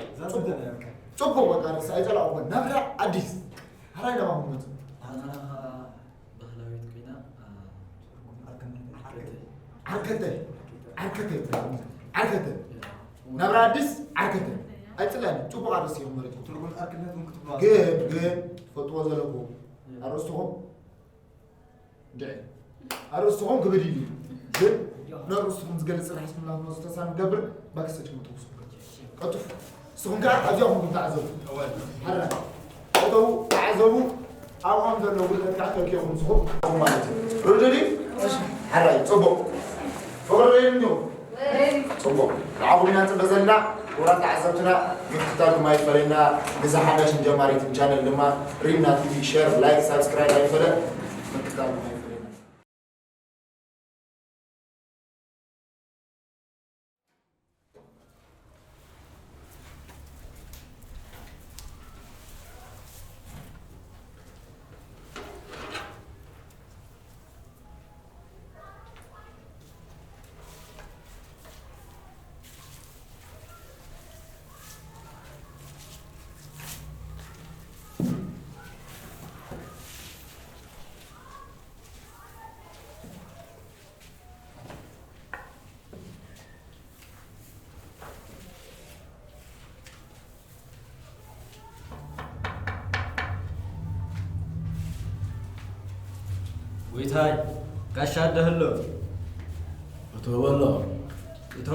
ጽቡቕ በቃ ኣርእስቲ ኣይጸላእኩዎን ናብራ ኣዲስ ሓራይ ናባኹም መጽእ ኣና ከዓ ባህላዊት ኮይና ዓርከተይ ዓርከተይ ዓርከተይ ዓርከተይ ናብራ ኣዲስ ዓርከተይ ኣይጽላእን ጽቡቕ ኣርእስቲ እዮም መሪጽኩም ትርጉም ዓርክነት እውን ክትብሎ ግን ግን ትፈልጥዎ ዘለኩም ኣርእስትኹም ድዒ ኣርእስትኹም ክብድ ኢሉ እዩ ግን ነርእስትኹም ዝገልፅ ራሕስኩም ናትሞ ዝተሳን ገብር ባክሰች መጥቁስ ቀጡፍ ንስኹም ከዓ ኣብዚኹም ክትዓዘቡ ሓራ እተው ተዓዘቡ ኣብኦም ዘሎ ጉድለት ከዓ ተኪኹም ንስኹም ማለት እዩ ርድዲ ሓራይ ፅቡቅ ፍቅሪ ሬድዮ ፅቡቅ ንዓኹም ኢና ንፅበ ዘለና ክቡራት ተዓዘብትና ምክትታልኩም ኣይፈለየና ንዝሓመሽን ጀማሪትን ቻነል ድማ ሪምና ቲቪ ሸር ላይክ ሳብስክራይብ ኣይፈለ ምክትታልኩም ኣይፈለየና ጎይታይ ጋሻ ኣደ ህሎ እቶ በሎ እቶ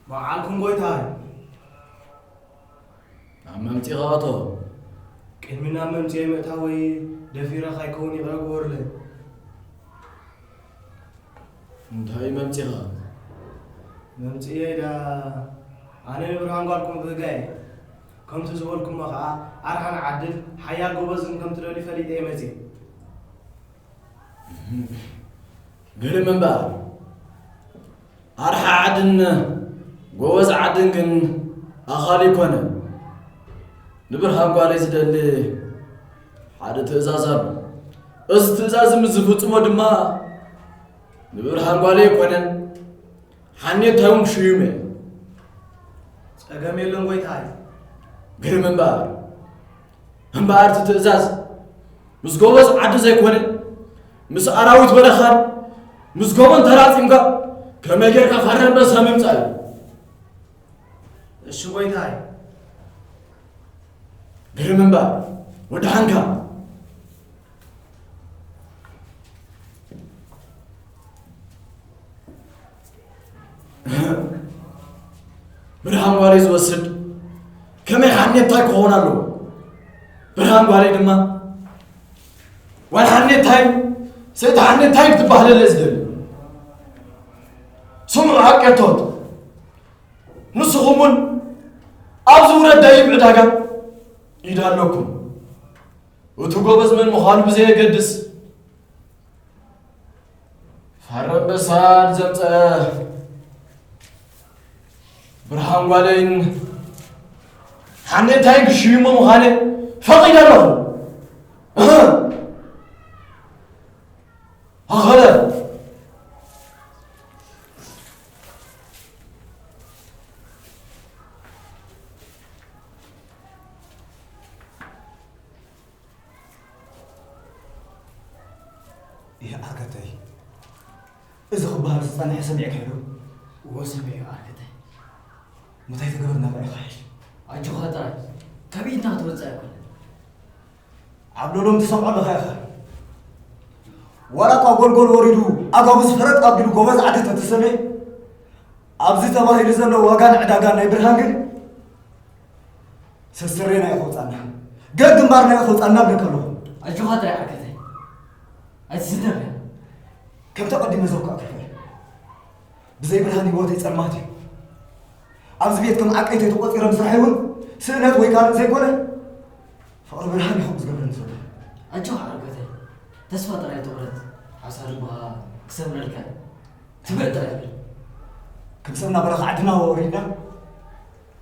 በዓልኩም ጎይታይ ናብ መምጺኻ እቶ ቅድሚ ናብ መምጽኤ ምእታወይ ደፊረ ካይከውን ይቕረ ግበሩለይ እንታይ መምጺኻ መምጽኤይ ዳ ኣነ ንብርሃን ጓልኩም ብህጋየ ከምቲ ዝበልኩሞ ኸዓ ኣርሓን ዓድል ሓያል ጎበዝን ከም ትደልዩ ፈሊጠ እየ መጽየ ግርም እምበኣር ኣርሓ ዓድን ጎበዝ ዓድን ግን ኣኻሊ ኣይኮነን ንብርሃን ጓለይ ዝደሊ ሓደ ትእዛዝ ኣሎ እዚ ትእዛዝ ምስ ዝፍጽሞ ድማ ንብርሃን ጓለይ ኣይኮነን ሓኔታይ እውን ክሽዩም እየ ጸገም የለን ጎይታይ ግርም እምበኣር እምበኣር እቲ ትእዛዝ ምስ ጎበዝ ዓዲ ዘይኮነ ምስ ኣራዊት በረኻን ምስ ጎቦን ተራጺምካ ከመይ ጌርካ ፋራ ኣንበሳ ምምጻእ እዩ እሺ ጎይታይ ግርም እምበኣር ወደሓንካ ብርሃን ጓለይ ዝወስድ ከመይ ሓኔታይ ክኸውን ኣለዎ? ብርሃን ጓለይ ድማ ጓል ሓኔታይ፣ ሰይቲ ሓኔታይ ክትበሃለለ ዝደሊ። ስምዑ ሓቀቶት፣ ንስኹም እውን ኣብዚ ውረድ ደይብ ዕዳጋ ኢድ ኣለኩም። እቲ ጎበዝ መን ምዃኑ ብዘየገድስ፣ ፋረ ኣንበሳ ንዘምፀአ ብርሃን ጓለይን ሓኔታይን ክሽይሞ ምዃነ ፈቒደ ኣለኹ። ኣኸለ። ይህ ዓርከተይ፣ እዚ ክበሃል ዝጸንሐ ሰሚዕካዮ ዶ? እወ፣ ሰሚዐዮ ዓርከተይ። ምታይ ተገበርና ርኣይካ ሕሽ? ኣጆኻ ጥራይ፣ ካብ ኢድና ክትወጽእ ኣይኮነን። ዓብለሎም ትሰምዖ ኣለኻ ኢኻ። ዋላ እኳ ጎልጎል ወሪዱ ኣጋቡዝ ፈረጥ ኣቢሉ ጎበዝ ዓዲ ተትሰሜ፣ ኣብዚ ተባሂሉ ዘሎ ዋጋን ዕዳጋን ናይ ብርሃን ግን ሰስሬና እዩ ከውፃና፣ ገድ ግንባርና እዩ ከውፃና እብለካ ኣለኹ። ኣጆኻ ጥራይ ዓርከተይ፣ ኣይትስደብ። ከምቲ ኣቐዲመ ዘውካ ክፈል። ብዘይ ብርሃን ህይወተይ ጸልማት እዩ። ኣብዚ ቤት ከም ዓቀይተይ ተቖጺረ ምስራሐይ እውን ስእነት ወይ ካልእ ዘይኮነ፣ ፍቕሪ ብርሃን እዩ ከምኡ ዝገብረኒ ዘሎ። ኣጆኻ ዓርከተይ፣ ተስፋ ጥራይ ትቑረጽ፣ ሓሳድ እባ ክሰብረልካ እዩ። ትበል ጥራይ በል። ከም ሰብ እናበረኻ ዓድና ወሪድና፣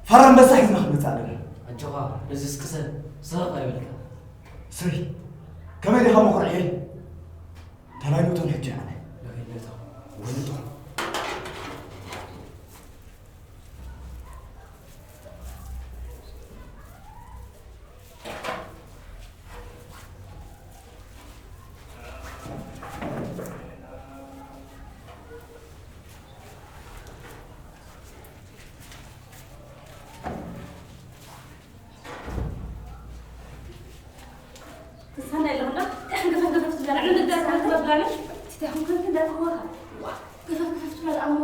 ፋራ ኣንበሳ ሒዝና ክንመጽእ ኣለና። ኣጆኻ፣ በዚ እስክሰ፣ ስረቕ ኣይበልካ። ስሪ፣ ከመይ ዲኻ መኹርዕየይ? ተላይኑ እቶም ሕጂ ኣነ። ለኺለቶ። ወንጦ። ትሳነ ኣለኹ እንዳ፣ እንታይ ገፈፍ ገፈፍ ትብላ? ንዕኡ ንግዳስ ማለት ትብላ? እንታይ ኮንካ እንዳተዋኻ? ዋ፣ ገፈፍ ገፈፍ ትብላ እሞ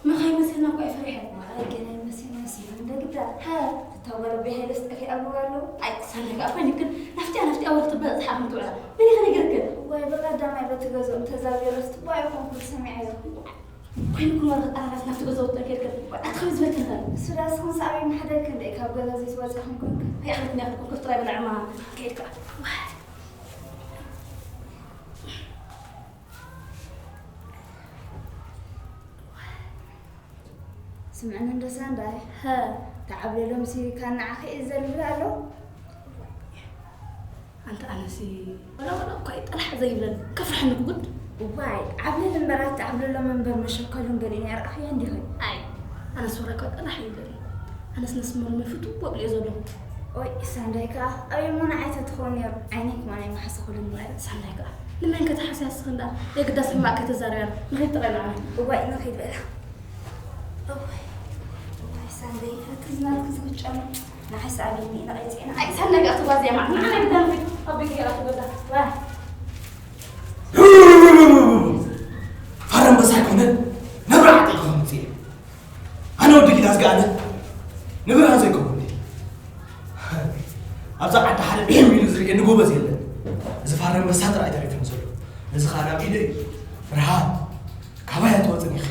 መኻይን መሲልና እኮ እየ ፈሪሐ። ዋይ፣ ገና ይመስል መሲሉ እንደ ግዳ። ሃ፣ እታ ጓል ኣቦይ ሃይለስ ጠፊኣ ኣበባ ኣለዉ። ኣይ፣ ሳለ ከኣ ኮይንክን ናፍጢያ ናፍጢያ ወርትበ ዝሓኽም ትውዕላ። መን ኢኺ ነጊርክን? ዋይ፣ ብቐዳማይ በቲ ገዝኦም ተዛቢረስ ጥቡቕ ኣይኮንኩን ሰሚዐዮ። ኮይንኩም ወረ ክጠራረፍ ናብቲ ገዛውቲ ኬድክን ኣቲ ከመይ ዝበልክን ኸ? እሱ ዳስኩም ሳዕቤን ማሕደርክን ደይ ካብ ገዛ ዘይትወፅኹም ኮንክን። ኣይኣኽልክን ያኽልኩም ኮፍ ጥራይ በላ ዕማ ከይድካ። ስምዕኒ እንዶ ሳንዳይ፣ ሀ፣ ተዓብለሎም ሲ ካብ ንዓኺ እዩ ዘልብል ኣሎ። ኣንተ ኣነሲ ወላ ወላ እኳ እዩ ጠላሕ ዘይብለኒ፣ ከፍርሐኒ ክጉድ። እዋይ፣ ዓብለል እምበር ኣቲ ዓብለሎም እምበር መሸከሉን ገሊኡን ኣይረኣኽያ እንዲኺ? ኣይ፣ ኣነስ ወላ እኳ ጠላሕ ይብለኒ። ኣነስ ነስመሮም ይፍትዎ እብል እየ ዘለኹ። ኦይ፣ ሳንዳይ ከኣ ኣብ የማና ዓይተ ትኸውን ነይሩ፣ ዓይነይ ከማን ኣይመሓሰኹሉን እምበር። ሳንዳይ ከኣ ንመን ከተሓስያ እስኺ እንዳ፣ የግዳስ ሕማቕ ከይተዛረብያ ንኺድ ጥራይ ንዓይ። እዋይ፣ ንኺድ በላ። እዋይ፣ እዋይ፣ ሳንደይ፣ እቲ ዝናትኪ ዝግጨም ንዓይ ሰኣሊኒ፣ ንዓይ ዜና። ኣይ፣ ሳንደይ፣ ኣቲ ጓል ዜማ፣ ንዓይ ግዳም ፊት ኣብ ቤት ገይራ ትገዛ። ዋ። ፋራ ኣንበሳ ኣይኮነን፣ ነብሪ ዓዲ ክኸውን እየ። ኣነ ወዲ ጊዳዝ ገኣነ፣ ንብርሃን ዘይከውን እየ። ኣብዛ ዓዲ ሓደ ብሕም ኢሉ ዝርእየኒ ጎበዝ የለን። እዚ ፋራ ኣንበሳ ጥራይ ተሪፉኒ ዘሎ። እዚ ኸኣ ናብ ኢደይ ብርሃን። ካባይ ኣይትወፅን ኢኺ።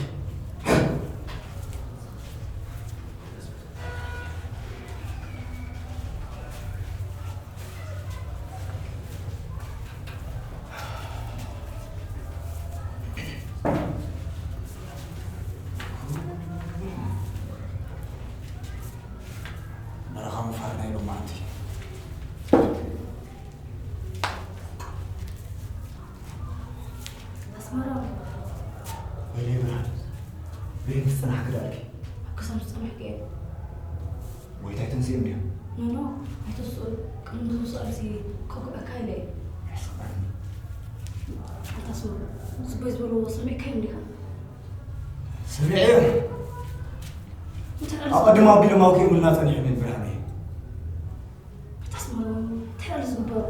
በረኻ ምፋር ናይ ሎማዓንቲ። ኣስመራ። ወይለይ ብርሃን፣ በየን ትጽናሕ ክዳልኪ? ኣብ ክሳድ ዝጸንሐ ገይሩ። ወይ እንታይ ተንስኦም ድዮም? ኖ፣ ኖ፣ ኣይተስኡ። ቅድሚ ዝውስኣልሲ ከጉበካ ኢለ እየ። ኣንታ ስሙ፣ ጽቡይ ዝበልዎ ሰሚዕካዮም ዲኻ? ሰሚዐዮ። እንታይ ኣሉ ኣቐድም ኣቢሎም ኣውኪኦምልና ጸኒሖም እዮም ብርሃነይ። ኣታ ኣስመሮም፣ እንታይ ኣሉ ዝግበሩ?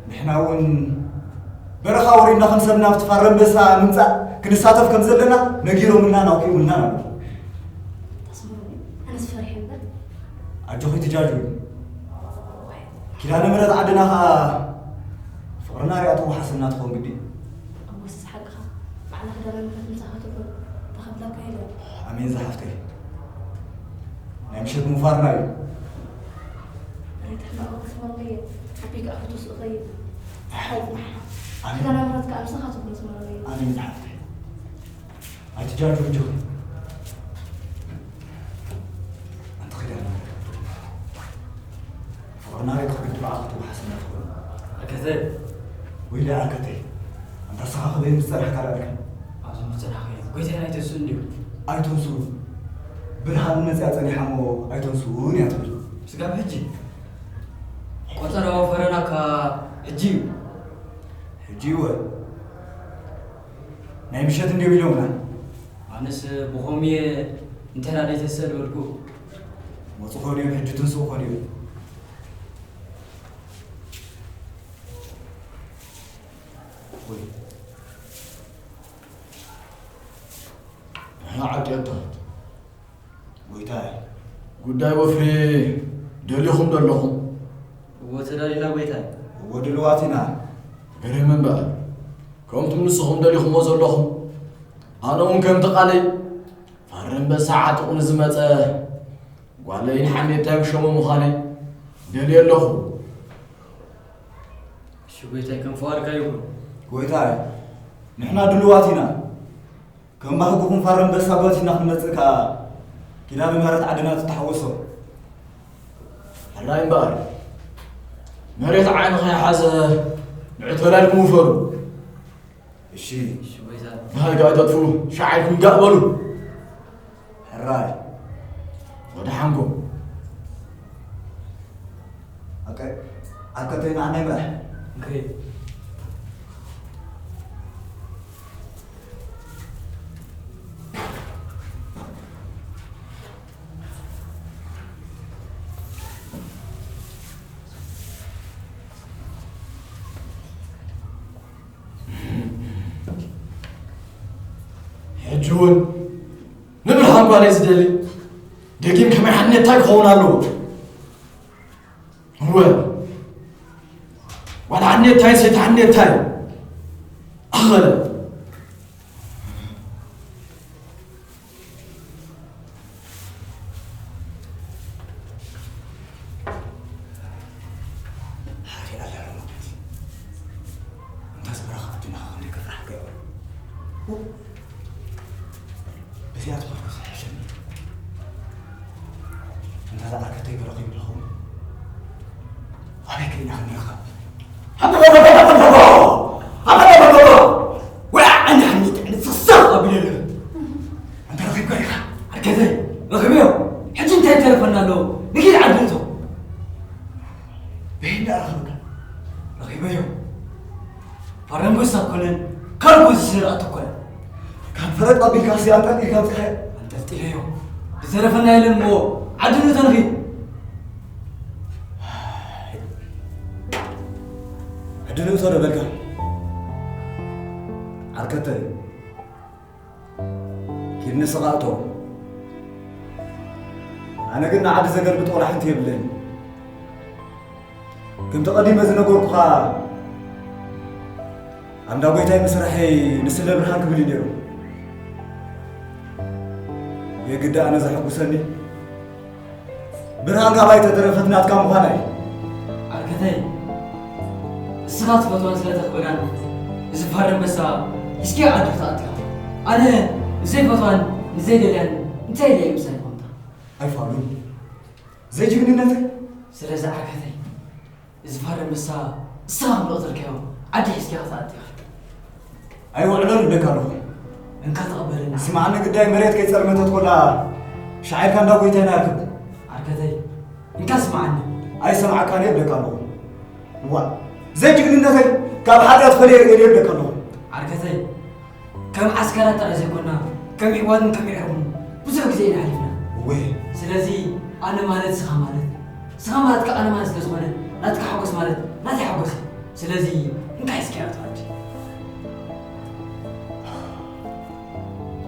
ንሕና እውን በረኻ ወሪድና ከም ሰብ ናብቲ ፋራ ኣንበሳ ምምጻእ ክንሳተፍ ከም ዘለና ነጊሮምልናን ኣውኪኦምልናን ኣለዉ። ጆኺ ትጃጁ። ኪዳነ ምሕረት ዓድና ኸኣ ፍቕርና ሪኣ ተወሓሰና ትኸውን ግዲ። እወ፣ ስስ ሓቅኻ። ባዕላ ኪዳነ ምሕረት ምሳኻ ትኹን። ተኸፍለካ የለን። ኣሜን ዝሓፍተይ። ናይ ምሸት ምፋርና እዩ። መሬት ሕማቕ ክትመርመየ፣ ኣቢይ ከኣ ክትወስድ እኸይድ። ሓው፣ ኣሜን። ኪዳነ ምሕረት ከኣ ምሳኻ ትኹን ትመርመየ። ኣሜን ዝሓፍተይ። ኣይትጃርጆ ጆ። ኣንቲ ኪዳነ ምሕረት። ፍቕርና ሪእኻ ግዲ ብኣኻ ክትወሓሰና ትኽእል። ኣርከተይ። ወይለይ ኣርከተይ። ኣንታ ንስኻ ክበይ ምስ ጸናሕካ ደኣ ኣልካ። ኣብዚ ምስ ጸናሕካ እዩ። ጎይታይ ኣይተንስኡን ድዩ? ኣይተንስኡን። ብርሃን መጽያ ጸኒሓ እሞ ኣይተንስኡን እያ ትብል። ስጋብ ሕጂ? ቆጸራ ወፈረና እካ ሕጂ እዩ። ሕጂ እወ። ናይ ምሸት እንድዮም ኢሎምና። ኣነስ ብኸምኡ እየ እንታይ ደኣ ዘይተሰል በልኩ። መጹ ኾን እዮም፣ ሕጂ ትንስኡ ኾን እዮም። ወይ። ንሕና ዓዲ ኣታሕት። ጎይታይ። ጉዳይ ወፍሪ ደሊኹም ዶ ኣለኹም? እወ ተዳሊና ጎይታይ። እወ ድልዋት ኢና። ግርም እምበኣር። ከምቲ ንስኹም ደሊኹምዎ ዘለኹም፣ ኣነ እውን ከምቲ ቃለይ፣ ፋረ ኣንበሳ ዓጢቑ ንዝመጸ ጓለይን ሓሜታይን ክሸሞ ምዃነይ ደልየ ኣለኹ። እሺ ጎይታይ፣ ከም ፍቓድካ ይኹን። ጎይታይ፣ ንሕና ድልዋት ኢና። ከም ባህግኹም ፋረ ኣንበሳ ጓቲና ክንመጽእ ከኣ ኪዳነ ምሕረት ዓድና ትተሓወሶ። ሕራይ እምበኣር፣ መሬት ዓይኑ ከይሓዘ ንዑ ተላልኩም ውፈሩ። እሺ። እሺ ጎይታ። ደሃይ ከኣ ተጥፉ፣ ሻዕ ኢልኩም ጋእ በሉ። ሕራይ። ወደሓንኩም። ኣቀ-፣ ኣርከተይ ንዓና ይምራሕ። እንክሪ። ሕጂ እውን ንብርሃን ጓለይ ዝደሊ ደጊም ከመይ ሓኔታይ ክኸውን ኣለዎ? እወ፣ ጓል ሓኔታይ፣ ሰይቲ ሓኔታይ ኣኸለ። ሓሪኣ ዘረመት። እንተ ዝበረኻ ኣቢና ክንደይ ክፍራሕ ገይሩ። እዚኣ ትኾን ዝሕሸኒ። እንተ ዝኣርከተይ ተረኺቡ ኣለኹ። ኣበይ ከይና ክንረኸብ? ወይ ዓይኒ ሓሚድ ዕሊ ፍስኽ ኣቢለ ኣለኹ። እንተ ረኺብካ ኢኻ? ኣርከተይ፣ ረኺበዮ። ሕጂ እንታይ ተረፈና ኣለዎ? ንኪድ ዓዲ ንእቶ። በይን ደኣ ረኸብካ? ረኺበዮ። ፋረ ኣንበሳ ኣይኮነን፣ ካልእ ጎዚ ስለ ዝረኣቶ ኣይኮነን። ካብ ፈረጥ ኣቢልካ ሲ ኣንጠልጢልካ ኣምጺእካዮ። ኣንጠልጢለዮ። ዝተረፈና የለን እሞ ዓዲ ንእቶ ንኺድ። ዓዲ ንእቶ ዶ በልካ? ዓርከተይ። ኪድ ንስኻ እቶ። ኣነ ግን ንዓዲ ዘገልብጥ ዋላ ሓንቲ የብለይን። ከምቲ ቀዲመ ዝነገርኩኻ፣ ኣብ እንዳ ጎይታይ ምስራሐይ ንስለ ብርሃን ክብል እዩ ነይሩ። የግዳ ኣነ ዘሐጉሰኒ ብርሃን ካባይ ተተረፈት ናትካ ምዃና እዩ። ዓርከተይ፣ እስኻ ትፈትዋን ስለ ተኽብራን፣ እዚ ፋረ ኣንበሳ ሒዝካዮ ዓዲ ክትኣቱ ኢኻ። ኣነ ንዘይፈትዋን ንዘይደልያን እንታይ ኢለ እየ ምሳይ ክኾንታ? ኣይፋሉን። ዘይጅግንነተይ? ስለዚ ዓርከተይ፣ እዚ ፋረ ኣንበሳ እስኻ ከም ዝቐተልካዮ ዓዲ ሒዝካዮ ክትኣቱ ኢኻ። ኣይውዕሎን እብለካ ኣለኹ። እንካ ተቐበለኒ። ስምዓኒ፣ ግዳይ መሬት ከይጸልመተት ኮላ ሻዒርካ እንዳ ጎይታይና ኣርክብ። ዓርከተይ፣ እንካ ስምዓኒ። ኣይሰምዓካን እየ እብለካ ኣለኹ። እዋእ፣ ዘይጅግንነተይ ካብ ሓጢኣት ፈለየ እየ እብለካ ኣለኹ። ዓርከተይ፣ ከም ዓስከራት ጥራይ ዘይኮና፣ ከም ኣሕዋትን ከም ኣዕሩኽን ብዙሕ ግዜ ኢና ሓሊፍና። እወ። ስለዚ ኣነ ማለት ንስኻ ማለት፣ ንስኻ ማለት ከኣ ኣነ ማለት ስለ ዝኾነ፣ ናትካ ሓጎስ ማለት ናተይ ሓጎስ እዩ። ስለዚ እንካ ሒዝካዮ ትኸድ።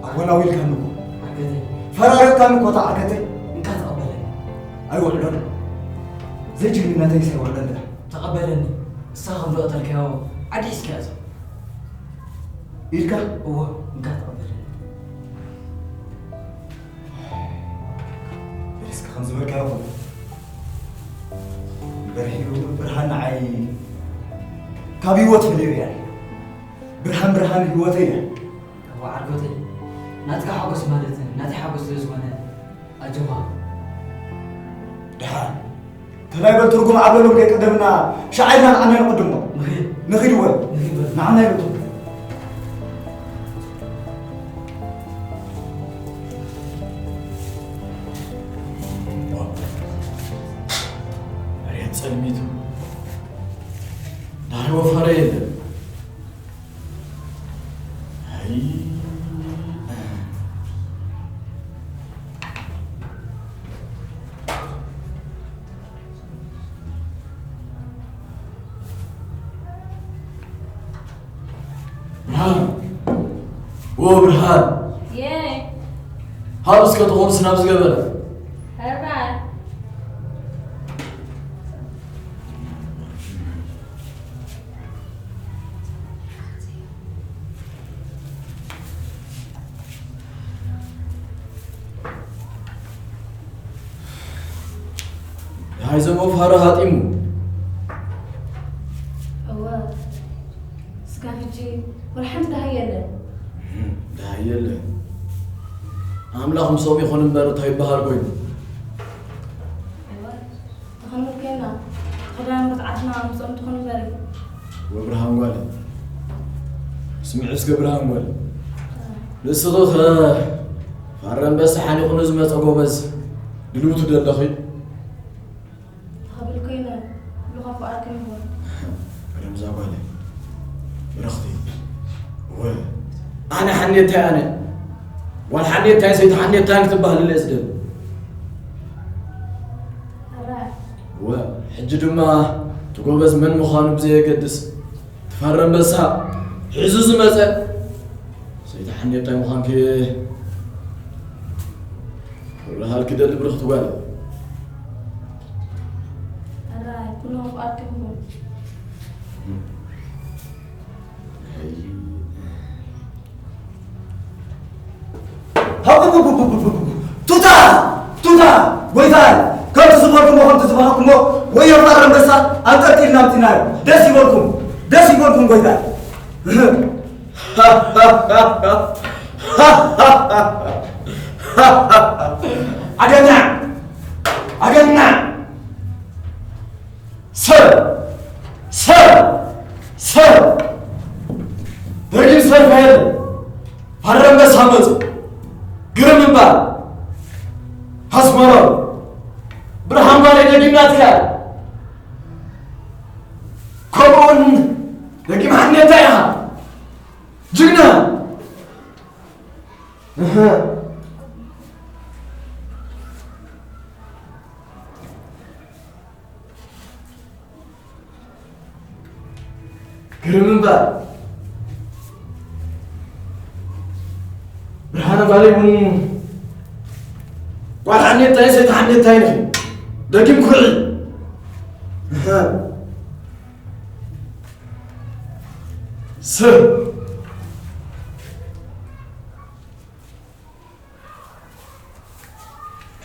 ኣወላዊልካኒ እኮ። ዓርከተይ። ፈራሪቕካኒ እኮ እታ ዓርከተይ። እንካ ተቐበለኒ። ኣይውዕሎን። ዘይጅግንነተይ ሰይወርደልካ። ተቐበለኒ። ንስኻ ከም ዝቐተልካዮ ዓዲ ሒዝካዮ ዘሎ። ኢድካ? እወ፣ እንካ ተቐበለኒ። በል እስከ ከም ዝበልካዮ ኩን። በርሂ-፣ ብርሃን ንዓይ ካብ ህይወት ፈለዮ እያ። ብርሃን፣ ብርሃን ህይወተይ እያ። እወ ዓርኮተይ፣ ናትካ ሓጎስ ማለት ናተይ ሓጎስ ስለ ዝኾነ፣ ኣጆኻ። ደሓን፣ ተላይ በል ትርጉም ዓብለሎም ከይቀደምና፣ ሻዕ ኢልና ንዓና ንቕድሞ። ንኺድ። ንኺድ ወል። ንኺድ በል። ንዓና ይበል ትርጉም። መሬት ጸልሚቱ፣ ዳህሪ ወፈረ የለን። ኣይ። ብርሃን! ዎ ብርሃን! የይ! ሃብ እስከ ትኾኑ ስናብ ዝገበረ። ሕራይ! ደሃይ ዘመው ፋራ ሃጢሙ። እወ፣ ስጋብ ሕጂ ወላ ሓንቲ ደሃይ የለን። እህ፣ ደሃይ የለን። ኣምላኽ ምስኦም ይኹን እምበር እንታይ ይበሃል ኮይኑ? እወ፣ ተኸንብል ኮይና፣ ክዳን ርትዓትና ምስኦም ትኹን እምበር እዩ። ወብርሃን ጓል፣ ስምዒ እስከ ብርሃን ጓል። ንስኺ ኸ ፋረ ኣንበሳ ሓኒቑ ንዝመጸ ጎበዝ ድልውቱ ደለኺ? ተኸብል ኮይነ፣ ኩሉ ካብ ፍቓድኩም ይኹን። ረምዛ ጓለይ፣ ብርኽቲ። እወ፣ ኣነ ሓኔታይ ኣነ። ጓል ሓኔታይ ሰይቲ ሓኔታይ ክትበሃል እየ ዝደሊ። ሕራይ። እወ፣ ሕጂ ድማ እቲ ጎበዝ መን ምዃኑ ብዘየገድስ፣ እቲ ፋረ ኣንበሳ ሒዙ ዝመጸ ሰይቲ ሓኔታይ ምዃንኪ ክብርሃልኪ ደሊ ብርኽቲ ጓል። ሕራይ፣ ኩሉ ካብ ፍቓድኩም ይኹን። ቱታ! ቱታ! ጎይታይ! ከምቲ ዝበልኩሞ፣ ከምቲ ዝበሃኩሞ፣ ወዮ ፋረ ኣንበሳ ኣንጠልጢልና ኣምጺናዮ። ደስ ይበልኩም፣ ደስ ይበልኩም ጎይታይ። ኣገናዕ! ኣገናዕ! ሰብ! ሰብ! ሰብ! ደጊም ሰልፍ የለ። ፋረ ኣንበሳ መጹ። ግርም እምበር። ኣስመሮም። ብርሃን ጓለይ ደጊም ናትካ። ከምኡውን ደጊም ሓኔታ ኢኻ። ጅግና። እህ። ግርም እምበር። ብርሃነ ጓለይ እውን ጓል ሓኔታይ ሰይቲ ሓኔታይ ንኺ። ደጊም ኩርዒ። እህ። ሰብ።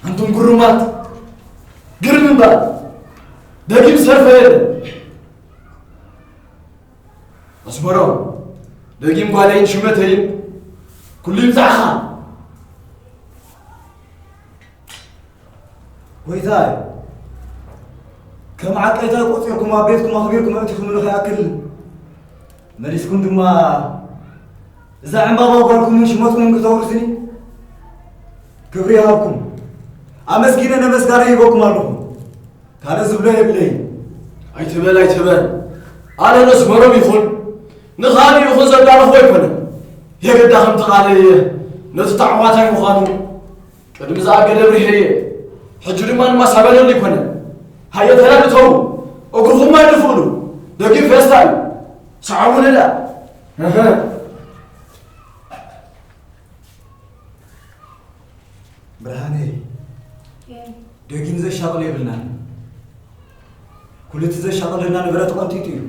ኣንቱም ግሩማት፣ ግርም እምበር፣ ደጊም ሰልፈ የለን። ኣስመሮም፣ ደጊም ጓለይን ሽመተይን ኩሉ ይብዛዕኻ። ጎይታይ፣ ከም ዓቀይታይ ቆጺርኩም ኣብ ቤትኩም ኣኽቢርኩም ኣእቲኹምኒ ከይኣክል፣ መሊስኩም ድማ እዛ ዕምባባ ጓልኩምን ሽመትኩምን ክተውርስኒ ክብሪ ይሃብኩም። ኣመስጊነ ነመስጋና ይህበኩም ኣለኹ። ካልእ ዝብሎ የብለይን። ኣይትበል፣ ኣይትበል። ኣነ ነስመሮም ይኹን ንኻልእ ይኹን ዘዳለኹ ኣይኮነን። የግዳ ከምቲ ቃለይ ነቲ ተዓዋታይ ምዃኑ ቅድሚ ዝኣገደ ብርሄ እየ። ሕጂ ድማ ንማሳበለሉ ኣይኮነን። ሃየ ተላልተው፣ እግርኹም ኣይትፍቕዱ። ደጊም ፌስታ እዩ። ሰዓቡኒ ደኣ። እህ። ብርሃነይ፣ የ- ደጊም ዘሻቕሎ የብልናን። ኩሉ እቲ ዘሻቕለና ንብረት ቐንጢጡ እዩ።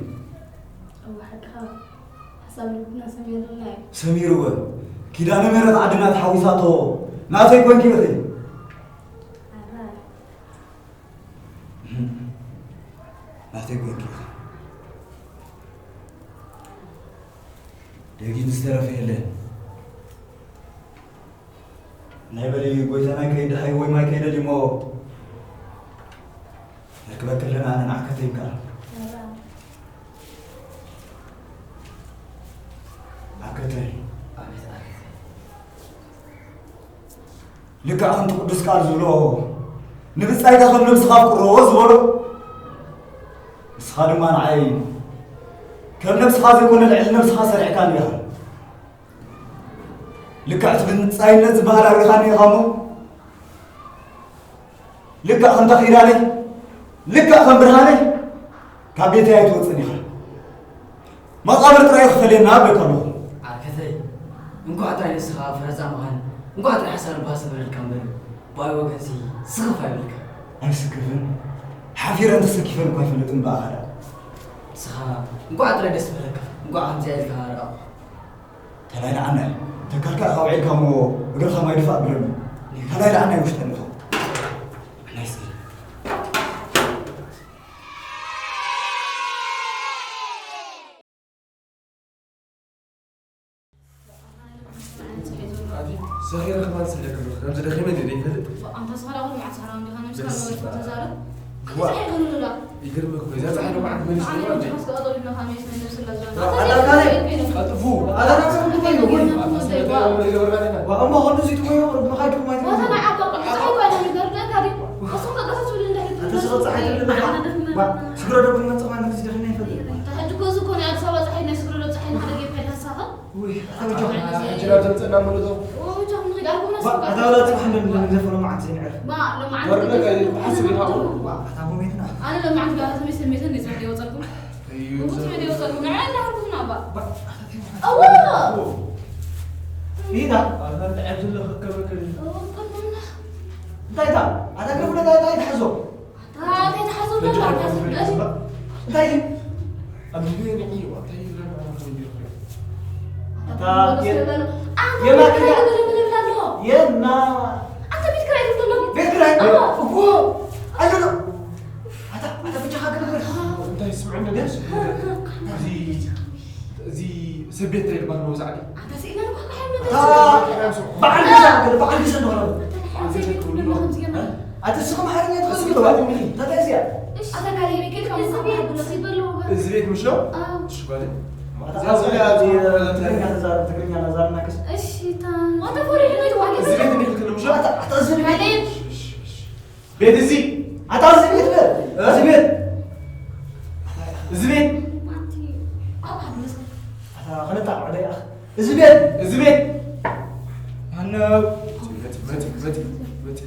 እወ፣ ሓቅኻ። ሓሳብ ልብና ሰሚሩልና እዩ። ሰሚርወ። ኪዳነ ምሕረት ዓድና ተሓዊሳቶ። ናተይ ኮንኪ ኢኺ። ኣረ። ናተይ ኮንኪ ኢኺ። ደጊም ዝተረፈ የለን። ናይ በሊ ጎይታና ከይደሃይ ወይ ማይ ከይደልሞ። ነርክበክለና ኣነ ንዓከተይ እምከኣ። ኣከተይ። ኣቤት ኣከተይ። ልክዕ ከምቲ ቅዱስ ቃል ዝብሎ፣ "ንብጻይካ ከም ነብስኻ ኣፍቅሮ" ዝበሎ፣ ንስኻ ድማ ንዓይ ከም ነብስኻ ዘይኮነ ልዕሊ ነብስኻ ሰሪዕካኒ ኢኻ። ልክዕ እቲ ብጻይነት ዝበሃል ኣሪኻኒ ኢኻ እሞ፣ ልክዕ ከም ተኺዳለይ፣ ልክዕ ከም ብርሃነይ ካብ ቤተይ ኣይትወጽእን ኢኻ። መቓብር ጥራይ ክፈልየና እብለካ ኣለኹ። ኣርከተይ፣ እንኳዕ ጥራይ ንስኻ ፈረጻ ምዃን፣ እንኳዕ ጥራይ ሓሳብ ልባ ሰበረልካ እምበር፣ ብኣይ ወገንሲ ስኽፍ ኣይበልካ። ኣይስክፍን፣ ሓፊረን ተሰኪፈን እኳ ኣይፈልጥን ብኣኻ ደኣ። ንስኻ እንኳዕ ጥራይ ደስ በለካ፣ እንኳዕ ከምዚኣ ኢልካ ረኣኹ። ተላይ ንዓናይ፣ ተካልካ ኢኻ ውዒልካ እሞ እግርኻ ማይ ድፋእ ኣብለሉ። ተላይ ንዓናይ ውሽጠ ንእቶ። ንዓናይ እስኪ። ኣቲ ሰኺረ ክማን ስለ ክብር፣ ከምዚ ደኺመ ድየ ዘይፈልጥ? ኣንታ ስኻ ደኣ ኩሉ መዓት ሰሓራዊ እንዲኻ፣ ነብስኻ በስመ ኣልወለድካ ኣብ። ተዛረብ። ዋ። እንታይ ይገብሩላ? ይገርመክ እኮ፣ እዛ ጸሓይ ዶ መዓት መሊስ ኣነ ይገርመክ? እንዲኻ እስከ ቀጠሉ ኢልካ ከመይ ስለ ነብስላ ዝወና? ዋ፣ ኣታ ኣታ ካለይ፣ ካለይ፣ ቀጥፉ፣ ኣታ ካለይ፣ ቀጥፉ፣ ወይ። ዋ፣ እሞ ኸሉ እዚ ትኮዮ፣ ርብኻ ይትኩም ኣይትኩም። ዋታ ናይ ዓባ ቁልፊ ፀሓይ ጓና ንገር ደካ ዲ። እሱ ከቀሱ ትብል እንደ ሕልፍ ኣታ ስኻ ጸሓይ ትብል ኣለኻ። ኣና ደፍመ ዋ፣ ስግረ ዶ ብመጽእ ማለት እዚ ደኺና ይፈልጥ። ተሕጂ እኮ እዚ እኮ ናይ ኣዲስ ኣበባ ጸሓይ፣ ናይ ስግረ ዶ ጸሓይ ንሓደ ጌርካ ኢልካ ሳኻ? ውይ፣ ኣታ በጃኹም። ሕጂ ናብ ዘምጸና ምርዞ። ኦ፣ በጃኹም ንኺድ ኣልኩም ዋ፣ ናስኩም ኣታ ወላ ጽባሕ እንደ-፣ እንደ-፣ እንደ-፣ ዘፈነ መዓት ዘይንዕር። ባ፣ ሎማዓንቲ ወርደ ከ-፣ ሓስብ ኢኻ። ዋ፣ ኣታ ሞሜትና። ኣነ ሎማዓንቲ ጋር ስሜት ስሜትን ንጽሕዲ ይወጸልኩም። እዩ እሞ ስለ ደይወጸልኩም ንዓይ እንዳሃልኩም ናባ። ባ፣ ኣታ ተይማ። እዋ። ኦ። ይዳ። ኣታ እንታይ ዕድል ለኸከበከ? ኦ፣ ከብና። እንታይ ዳ? ኣታ ግርፍ እንታይ፣ እንታይ ትሕዞ? ኣታ እንታይ ትሓዞ? በጃ በጃ ሓዞ። በጃ። እንታይ እዩ? ኣብዚ ንዒ፣ እንታይ ይብለና? ኣታ ኣታ የ-፣ ኣታ የማክዳ። የና። ኣታ ቤት ክራይ ትብሎ? ቤት ክራይ? ኣዎ። እኮ። ኣጆ። ኣታ፣ ኣታ ብቻ ሃገር። እንታይ ስምዕና ደስ? እዚ፣ እዚ ሰብ ቤት እንታይ ይባል ነው ዛዕዲ? ኣታ ስኢና ነው ካካ ሓይመ ኣታ በዓል ገዛ፣ በዓል ገዛ ነው። ኣታ ስኢና ነው ከምዚ ገና። ኣታ ስኻ ማሓርኛ ትፈልጥ። እንታይ እዚኣ? ኣታ ካለይ ቤት ከይድካ እዚ ምሳሕ ቤት ብሎ። እዚ ቤት ምሽ ነው? ኣዎ። እሺ፣ ጓደኛ። ኣታ ኣብዚ፣ ኣብዚ ትግርኛ ተዛረብ፣ ትግርኛ ተዛረብ ናክስ። እሺ፣ ታ-፣ ኣታ ፈሪሕ ነው ይባል። እዚ ቤት እንዴት ክልምሽ? ኣታ፣ ኣታ እዚ ቤት። ካለይ። ቤት እዚ። ኣታ እዚ ቤት በል። እ? እዚ ቤት። እዚ ቤት። ማቲ፣ ኣብ ኣብ መስል። ኣታ ክልተ ዓውደ ኣኽ። እዚ ቤት፣ እዚ ቤት። ማነው? መጺ፣ መጺ፣ መጺ፣ መጺ።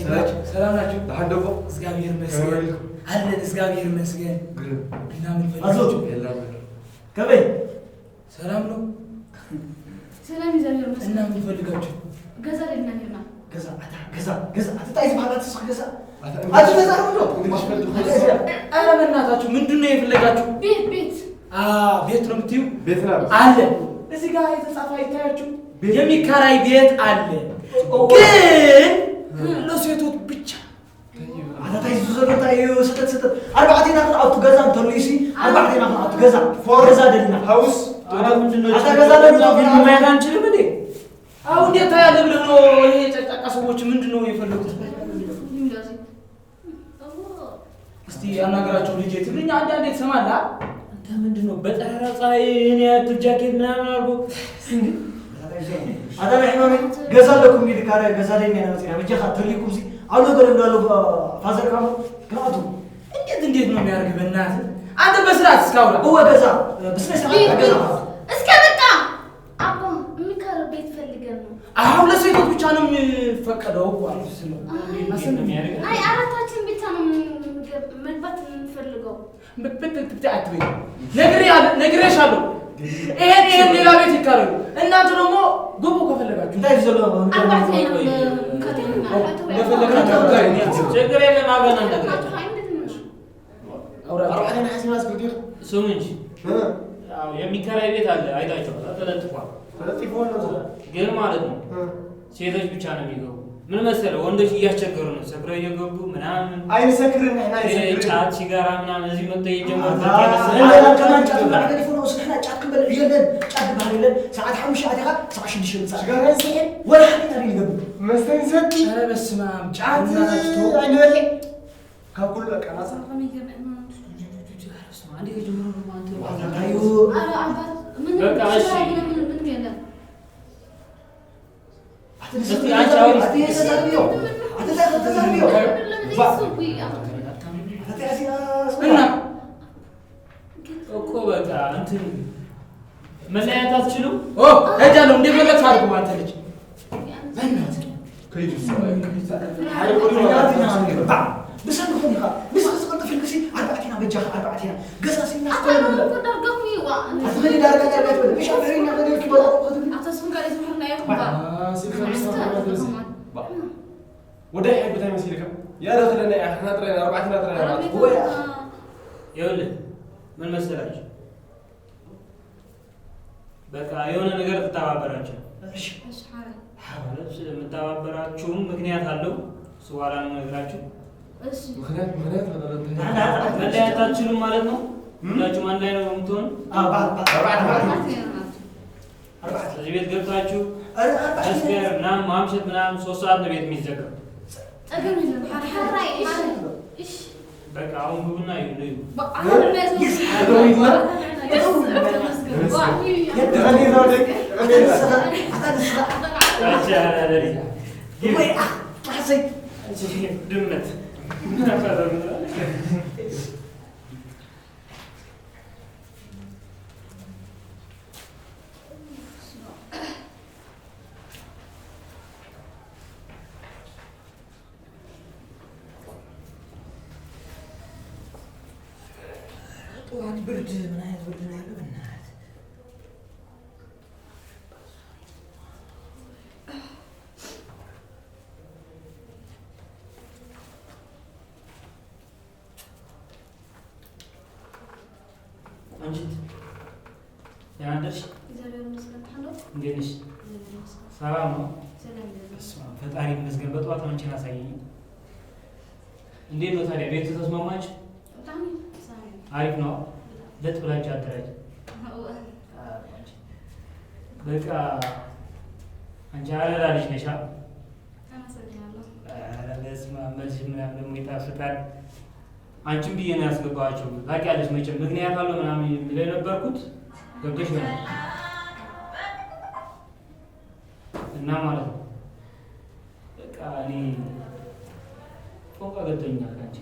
ሰላም፣ ሰላም ናችሁ? ደሓን ዶ? እግዚኣብሔር ይመስገን። ከመይ ውዒልኩም? ኣለን፣ እግዚኣብሔር ይመስገን። ግርም። እና ምን ኣዞ። ፈልጋችሁ? የለም። ከመይ? ሰላም ነው? ሰላም፣ እግዚኣብሔር ይመስገን። እና ምን ፈልጋችሁ? ገዛ ደልና ነርና። ገዛ፣ ኣታ፣ ገዛ፣ ገዛ፣ ኣታ፣ ታይ ዝበሃል ኣታ፣ ስኽ ገዛ? ኣታ፣ ኣታ፣ ገዛ፣ ኣታ፣ እንግሊዝ ፈልግ ኣታ፣ ገዛ። ኧረ በእናታችሁ፣ ምንድን ነው የፈለጋችሁ? ቤት፣ ቤት። አ፣ ቤት ነው የምትዩ? ቤት ነው። አለ። እዚህ ጋር የተጻፈ አይታያችሁ? ቤት። የሚከራይ ቤት አለ። ኦ። ግን እ። ለሴቶች ብቻ። ኣታ፣ ታይ ዝዘሎ፣ እንታይ እዩ? ስጠት፣ ስጠት። ኣርባዕቴና ክንኣቱ ገዛ እንተልዩሲ፣ ኣርባዕቴና ክንኣቱ ገዛ። ፎር ገዛ ደልና። ሃውስ። ኧረ፣ ምንድን ነው? ኣታ፣ ገዛ ደልና። ፊልም ማየት አንችልም እንዴ? አሁን እንዴት ታያለህ ብለህ ነው ይሄ ጨቅጫቃ ሰዎች ምንድን ነው የፈለጉት? እስቲ ያናግራቸው ልጄ፣ ትግርኛ አንዳንዴ ትሰማለህ? አንተ ምንድን ነው በጠራራ ፀሐይ ይሄን ያክል ጃኬት ምናምን አድርጎ? ኣታ ናይ ሕማመይ ገዛ ኣለኩም ኢልካ፣ ገዛ ደኛ ኢና መፂና። በጃኻ ተልይኩም ሲ ኣብ ነገር እንዳሎ ፋዘር ካሞ ክኣቱ። እንዴት እንዴት ነው የሚያደርግ በእናትህ? አንተ በስርዓት እስካውራ። እወ ገዛ ብስነ ስርዓት ገዛ። እስከ በቃ አባ፣ የሚከራይ ቤት ፈልገን ነው። አሁን ለሴቶች ብቻ ነው የሚፈቀደው እኮ አልኩሽ። ስማ፣ አይ፣ አስብ። አይ፣ አራታችን ብቻ ነው የምንገብ-፣ መግባት የምንፈልገው። ብ-፣ ብ-፣ ብ-፣ ብ-፣ አትበይ። ነግሬ-፣ ነግሬሻለሁ። ይሄን፣ ይሄን ሌላ ቤት ይከራዩ። እናንተ ደግሞ ግቡ ከፈለጋችሁ። እንታይ ዘሎ? አርባዕተ ነው። እንደፈለጋችሁ። ችግር የለም፣ አብረን እንነግራችሁ። አይ፣ ምንድን ነው? አውራ አርባዕተ ነሓስ ይማስ ግዲር። ስሙ እንጂ። እ? ያው የሚከራይ ቤት አለ፣ አይታችኋል፣ ተለጥፏል። ተለጥፎ ነው እዛ። ግን ማለት ነው፣ እ። ሴቶች ብቻ ነው የሚገቡ። ምን መሰለህ፣ ወንዶች እያስቸገሩ ነው፣ ሰክረው እየገቡ ምናምን። አይንሰክርን፣ ንሕና ይሄ አይንሰክርን። ጫት፣ ሲጋራ ምናምን እዚህ መጥተው እየጀመሩ አዛ፣ በቃ መሰለህ። ሌላ ከማን ጫት ትበላ? ገዲፉ ነው፣ ንሕና ጫት ክንበልዕ የለን፣ ጫት ዝበሃል የለን። ሰዓት ሓሙሽተ ኣቲኻ፣ ሰዓት ሽዱሽተ ምጻእ። ሲጋራ ይስሕን? ወላ ሓንቲ ኢና ንገብር። መስተ ንሰቲ? ኧረ በስመ ኣብ፣ ጫት ጫት እናታችሁ ተው። ኣይንበልዕ። ካብ ኩሉ በቃ ናጻ። ከመይ ገርም፣ ኧረ በስመ ኣብ፣ እንዴት ከጀመረ ነው ማለት ነው? ዋላ ታዩ። ኧረ ኣባት፣ ምን በቃ እሺ። ምን፣ ምን፣ ምን የለም። እስቲ አንቺ አሁን እና እኮ በቃ እንትን መለያየት አትችሉም? ኦ፣ ሄጃለሁ። እንደፈለግ አድርጉ አንተ ልጅ። በእናትህ። ከይዱ ሰው። ብሰንኩም ኢኻ። ምስ ዝቕልጥፍ ኢልክሲ ኣርባዕቲና በጃኻ ኣርባዕቲና። ገዛ ሲና ኣታ ክኾነ ነው ንብላ። እኮ ዳርጋኹም እዩ፣ ዋ። ኣትኸዲ ዳርጋ ዳርጋ ትበል። ምሽ ኣፍሪና ኸደ ኪበላ። ኣታ ስም ጋር ይዝምርና ይኹም ባ። አ፣ ስልካ መስታ መስታ። ባ። ወደ ሐይ ብታይ መሲልካ? ያ ደኸለና ያ፣ ሐና ጥራይ፣ ኣርባዕቲና ጥራይ፣ ኣርባዕቲና። ኣረቤት ወይ። አ። ይኸውልህ፣ ምን መሰላችሁ? በቃ የሆነ ነገር ትተባበራቸው። እሺ። እሺ፣ ሐረ። ማለት የምተባበራችሁም ምክንያት አለው። እሱ በኋላ ነው የምነግራችሁ። እሺ። ምክንያት፣ ምክንያት አለ። መለያየት አትችሉም ማለት ነው። ም? ሁላችሁም አንድ ላይ ነው የምትሆኑ። አዎ፣ ባ-፣ ባ-፣ አርባዕተ ማለት ነው። አርባዕተ ነው ናቸው። አርባዕተ። እዚህ ቤት ገብታችሁ ኧረ፣ አርባዕተ መስከር ምናምን ማምሸት ምናምን ሶስት ሰዓት ነው ቤት የሚዘጋው። ጸገም የለም። ሐረ፣ ሐረ፣ ሐረ። እሺ። በቃ አሁን ግቡና እዩ፣ እዩ። በ-፣ አሁን ነው ያዝነው። ይስ-፣ አሁን ነው ያዝነው። ይስ-፣ ተመስገን። ዋ፣ ተመስገን። አቻ፣ አቻ፣ አቻ። ወይ፣ አ፣ አሰይ። ድመት። ምን አባታለሁ? ጠዋት ብርድ፣ ምን አይነት ብርድ ነው ያለው? በእናትህ። ቆንጂት፣ ደህና አደርሽ? እግዚአብሔር ይመስገን። ሐሎ። እንዴት ነሽ? እግዚአብሔር ይመስገን። ሰላም ነው? ሰላም ነው። በስመ አብ፣ ፈጣሪ ይመስገን። በጠዋት አንቺን አሳየኝ። እንዴት ነው ታዲያ? ቤቱ ተስማማች? በጣም ሰላም ነው። አሪፍ ነው? በጣም። ለጥ ብላችሁ አደራችሁ? አዎ። አ፣ ቆንጆ። በቃ አንቺ አራዳ ልጅ ነሻ? አመሰግናለሁ። ኧረ በስመ አብ፣ መልስሽ ምናምን ደግሞ ይጣፍጣል። አንቺን ብዬ ነው ያስገባኋቸው። ታውቂያለሽ መቼም ምክንያት አለው ምናምን የሚለው የነበርኩት ገብቶሽ ነው። እና ማለት ነው በቃ እኔ ቋንቋ ገብቶኛል ካንቺ።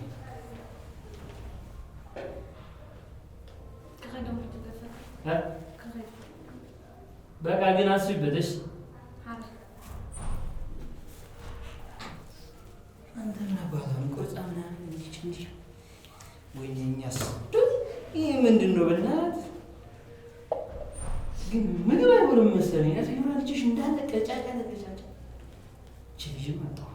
ከኸይድ ደሞ ትገፈ። እ? ከኸይድ። በቃ ግን አስቢበት እሺ። ሐረ። አንተ ምን አባቷ ነው ቅርጻ ምናምን እንዲች እንዲህ? ወይኔ እኛስ። ይህ ምንድን ነው በእናትህ? ግን ምግብ አይሆንም መሰለኝ። ያው ልጅሽ እንዳለ ቀጫጫ ተቀጫጫ። እቺ ልጅም አጣሁ።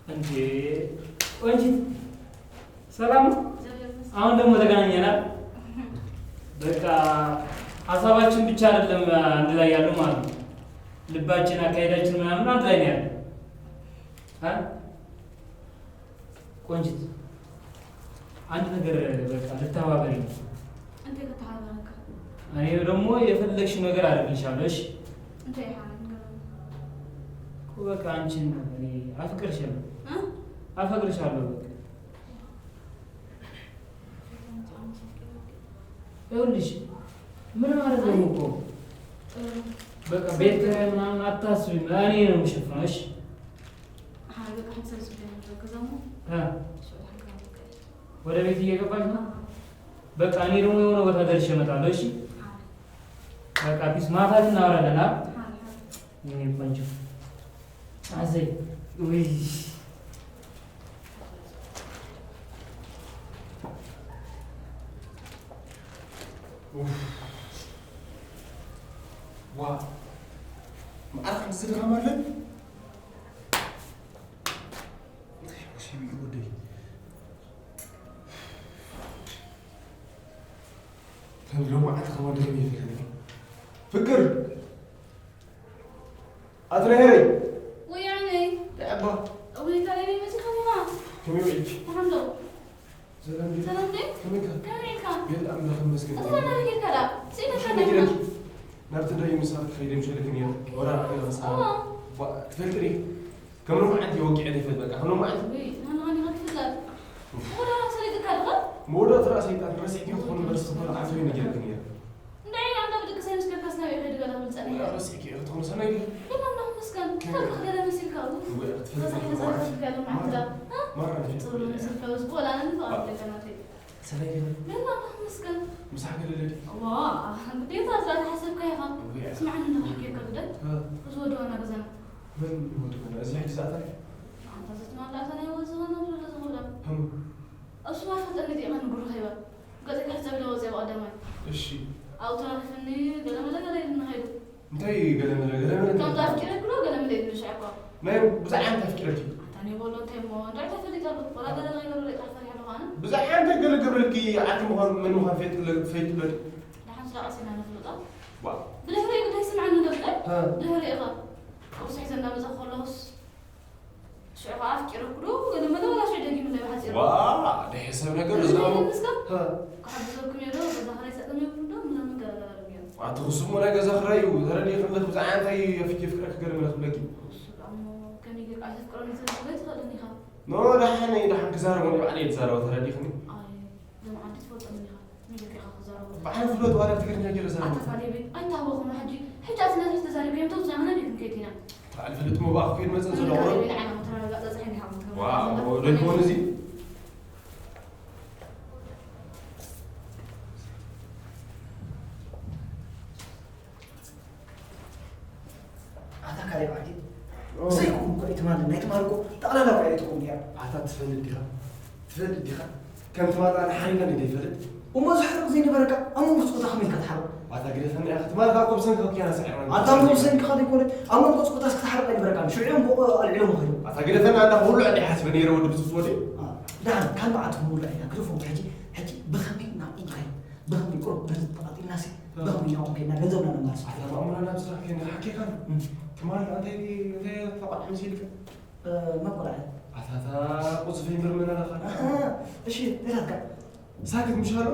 እንዴ ቆንጂት፣ ሰላም ነው? አሁን ደግሞ ተገናኘናል። በቃ ሀሳባችን ብቻ አይደለም አንድ ላይ ያለው ማለት ነው። ልባችን፣ አካሄዳችን ምናምን አንድ ላይ ነው ያለው። አ? ቆንጂት፣ አንድ ነገር በቃ ልተባበሪ ነው። እንታይ ከተባበረካ? እኔ ደግሞ የፈለግሽው ነገር አደርግልሻለሁ። እሺ? እንታይ ኢኻ ንገረኒ? እኮ በቃ አንቺን እኔ አፍቅርሻለሁ። እ? አፈቅርሻለሁ በቃ። ይኸውልሽ ምን ማለት ነው እኮ? ጥሩ። በቃ ቤት ኪራይ ምናምን አታስቢ፣ እኔ ነው የምሸፍነው። እሺ? አይ በቃ ሐሳብ ስለሆነ ነው። ከዛም እ። ወደ ቤት እየገባሽ ነው? በቃ እኔ ደግሞ የሆነ ቦታ ደርሼ እመጣለሁ። እሺ? በቃ ፒስ፣ ማታ ግን እናወራለን። አ? የኔ ቆንጆ አዘይ፣ ውይ። ዋ፣ መዓር ክንዲ ዝድኸም ኣለን። እንታይ ሕጉስ እዩ ወደይ? ከም ሎማዓንቲ ከማን ደገም ይፈልኒ። ፍቅር! ኣትረሄረይ! ወያነይ! ተዕባ! እውይ፣ ካለበይ መጺኻ ዲኻ? ከመይ ውዒልኪ? ደሓን ዶ? ሰላም ድዩ? ሰላም ድዩ? ከመይ ኢኻ? ከመይ ኢልካ? ቤት ኣምላኽ ይመስገን። እንታይ ናበይ ጌርካ ደኣ? ስኢነካ ሽመይ ኣለና። ጌረኪ? ናብቲ እንዳ ዩኒሳ ክትኸይዲ ምሸለኪ ነይሩ። ወራ ኣኺላ መሳኻ። እዋ። ዋ፣ ትፈልጢ ዲኺ? ከም ሎማዓንቲ ወቂዐ ዘይፈልጥ በቃ። ከም ሎማዓንቲ። ውይ፣ ንሕና ዲኻ ትፍለጥ? ወራ ሰሊጥካ ዲኻ? መወዳእታ ደኣ ሰይጣን ረሲዕኪ ክትኾኒ እምበር፣ ስለ ዓሶ እዩ ነጊረኪ ነይረ። እንታይ ኣንታ ብድቂ ሳይንስ ከካስ ናበይ ከይዱ ገለ ክብል ጸኒሐ። ወላ ረሲዕኪ ክትኾኒ ሰናይ ድዩ? ግን ኣምላኽ ይመስገን። ከመይ? ትፈልጥ ገለ መሲልካ። ውይ፣ ክትፈልጥ በዛ ገለ ሕዛ መሲልካ። ገለ መዓልቲ ደኣ። ማራ፣ ማራ፣ ማራ። ጽሩይ መሲልካ። ወላ ኣነ ንፋቕ ኣለካ ናተይ። ሰናይ ዲኺ? ግን ኣምላኽ ይመስገን። ምሳሕ ገለ ድዩ? ዋ፣ ግዴታ እዛ ዝሓሰብካ ኢኻ። እውይ። ስምዓኒ፣ እንዶ ክሕከየካ ግደል። እ። እዚ ወዲ ዋና ገዛና። መን ወዲ ዋና? እዚ ሕጂ ዝኣተና? ኣንታ እዚ ትማሊ ዝኣተና እዩ፣ ወዲ ዝኮና ዘሎ ዝኸብዳ። ህም። እሱ ኣይፈልጠኒ ድየ፣ ቀን ንግሩ ከይበል። ገጸይ ክሕጸብ ኢለ ወፅየ ብቐዳማይ። እሺ። ኣብኡ ተራኺፍኒ፣ ገለ መለ ገለ ኢሉኒ ከይዱ። እንታይ ገለ መለ፣ ገለ መለ እንታይ? ከምቲ ኣፍቂረኪ ዶ ገለ መለ ኢሉ ሽዕኳ? ናይ ብዛዕባ እንታይ ኣፍቂረኪ? ኣታ እኔ በሎ እንታይ እሞ፣ እንታይ ተፈሊጠ ኣሎ? ወላ ገለ ነገር ዶ ይጣፈር ያለ ሆነ? ብዛዕባ እንታይ ገለ ገብረልኪ? ዓዲ ምዃን መን ምዃን ፈይጥለ-፣ ፈይጥለ ድዩ? ደሓን ስለ ቀሲና ንፍልጦ። ዋ። ብድሕሪኡ ጉዳይ ስምዓኒ ዶ ብታይ? ሃ። ድሕሪኡ ኸ? ቁርሲ ሒዘ እንዳመጸ ከለኹስ ሽዑ ኸዓ ኣፍቂረኩ ዶ? ገለ መለ ወላ ሽዑ ደጊምለይ ብሓጺሩ። ዋ፣ ደሐ ሰብ ነገር እዚ ደሞ። ምስካ? ሃ። ክሕግዘኩም እየ ዶ? ገዛ ክራይ ሰጠም የብሉ ዶ? ምናምን ገለ ገለ ገለ ገይሩ። ኣቲ ክስሙ ናይ ገዛ ክራይ እዩ። ተረዲእኺ እምበር ብዛዕባ እንታይ ኣፍቂ-፣ የፍቅረኪ ገለ መለ ክብለኪ። እሱ ደኣ እሞ ከመይ ጌርካ ኣይተፍቅረኒ ትብል ትኽእልን ኢኻ። ኖ፣ ደሓን እየ፣ ደሓን ክዛረቦ እየ፣ ባዕለይ እየ ዝዛረቦ፣ ተረዲእኽኒ? ኣይ፣ ዞም ዓዲ ትፈልጦም ኢኻ። ከመይ ጌርካ ኢኻ ክዛረቦ? ባዕሉ ፍለጥ ዋላ ብትግርኛ ገይረ ዛረብ። ኣታ ካሌብ፣ ኣይተሃወኹና ሕጂ። ሕጂ ኣቲ ነቲ ተዛሪብካዮም ተውፅና መን ኣበይ ክንከይድ ኢና? ባዕሉ ፍለጥ እሞ ብኣኹ ከይድ መፅእ ዘሎ ቁሩብ። ካሌብ፣ ንዓና ተረጋጋእ፣ ፀፅሐ እንዲኻ ክትገብር። ዋው፣ ዶ ይኮን እዚ? ኣታ ካሌብ ዓዲ፣ ኦ። ዘይኮን እኮ እዩ ትማሊ፣ ናይ ትማሊ እኮ ጠቕላላ እኮ እያ ትኸውን ነይራ። ኣታ ትፈልጥ ዲኻ? ትፈልጥ ዲኻ? ከም ትማሊ ኣነ ሓሪቐኒ ዶ ይፈልጥ? እሞ ዝሕረቕ ዘይነበረካ ኣብ መንጎ ስቆታ ከመይ ኢልካ ትሓርቕ? ኣታ ግደፈኒ ኢኻ፣ ትማሊ ካብ ብሰንኪ ኪያና ስዒርና። ኣታ ኣብ መንጎ ብሰንኪ ካ ዘይኮነ፣ ኣብ መንጎ ስቆታስ ክትሓርቕ ኣይነበረካን። ሽዑ እዮም ብቑ ኣልዒሎም ከይዶም። ኣታ ግደፈኒ፣ ኣንዳ ኩሉ ዕዲ ሓስበ ነይረ ወዲ ብፅፅወት እዩ። ኣ፣ ደሓን፣ ካልእ መዓልቲ ክንውልዕ ኢና። ግደፎም ሕጂ፣ ሕጂ ብኸመይ ናብ ኢንካይ፣ ብኸመይ ቁሩብ ገንዘብ ተቓጢልናሲ፣ እ። ብኸመይ ናብኦም ከይድና ገንዘብና ነማልስ? ኣታ ማእሙና ናብ ስራሕ ከይና ሓኪኻን። እም። ትማሊ እንታይ፣ እንታይ ተቋዕ መሲልካ? እ፣ መቆልዓ። ኣታታ ቁጽፈይ ምርመና ኣለኻ። ኣሃ፣ እሺ፣ እንታይ ናትካ? ሳክት ምሽ ኣሎ?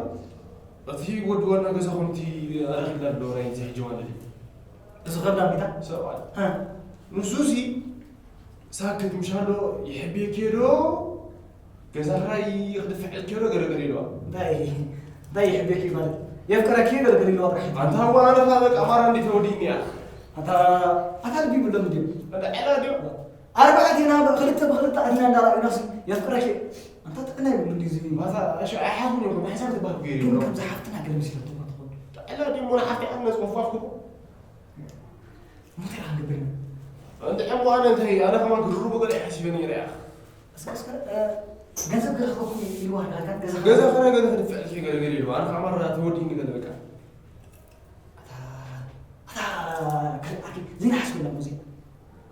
እቲ ወዲ ዋና ገዛኹም እቲ ኣረኺብና ኣሎ ናይ እዚ ሕጂ ዋና ድዩ? እዚ ኸብዳም ጌታ? ሰብኣይ። እ። ንሱሲ ሳክት ምሽ ኣሎ፣ ይሕብየኪ ዶ? ገዛ ክራይ ክድፍዐልኪ ዶ ገለገለ ኢልዋ? እንታይ፣ እንታይ ይሕብየኪ ማለት? የፍቅረኪ ገለገለ ኢልዋ ጥራሕ። ኣንታ እዋ ኣነ ኸኣ በቃ ማራ እንዴት ወዲእኒ እያ። ኣታ፣ ኣታ ልቢ ይብሎም ድዩ? በቃ ዕላ ድዩ? ኣርባዕቴና ብ-፣ ክልተ ብክልተ ኣድና እንዳረኣዩናስ የፍቅረኪ። ኣንታ ጥዕና ይብሉ እንዲ ዝብሉ። ማታ፣ እሺ፣ ኣይሓፍን ይኹን፣ ብሓሳብ ትባህ ገይሩ ግን ይብሉ። ከምዚ ሓፍትና ገለ መሲለትኩም ትኾን። ጥዕና ድዩ? ሞና ሓፍቲ ኣነ ዝወፋፍኩ። እንታይ ደኣ ክንገብር ኢና? እንተ ዕምቋነ እንታይ፣ ኣነ ከማን ክድርቡ ገለ ሓሲበ ነይረ እያ። እስከ፣ እስከ፣ እ፣ ገንዘብ ገለ ክበኩም ኢልዋ፣ ዳርጋ ገዛ ገዛ ገለ ገለ ክድፍዕ ገለ ገለ ኢልዋ። ኣነ ከማን ተወዲእኒ ገለ በቃ። ኣታ፣ ኣታ፣ ከ-፣ ኣኪ፣ ዘይንሓስበላ ሙዚቃ።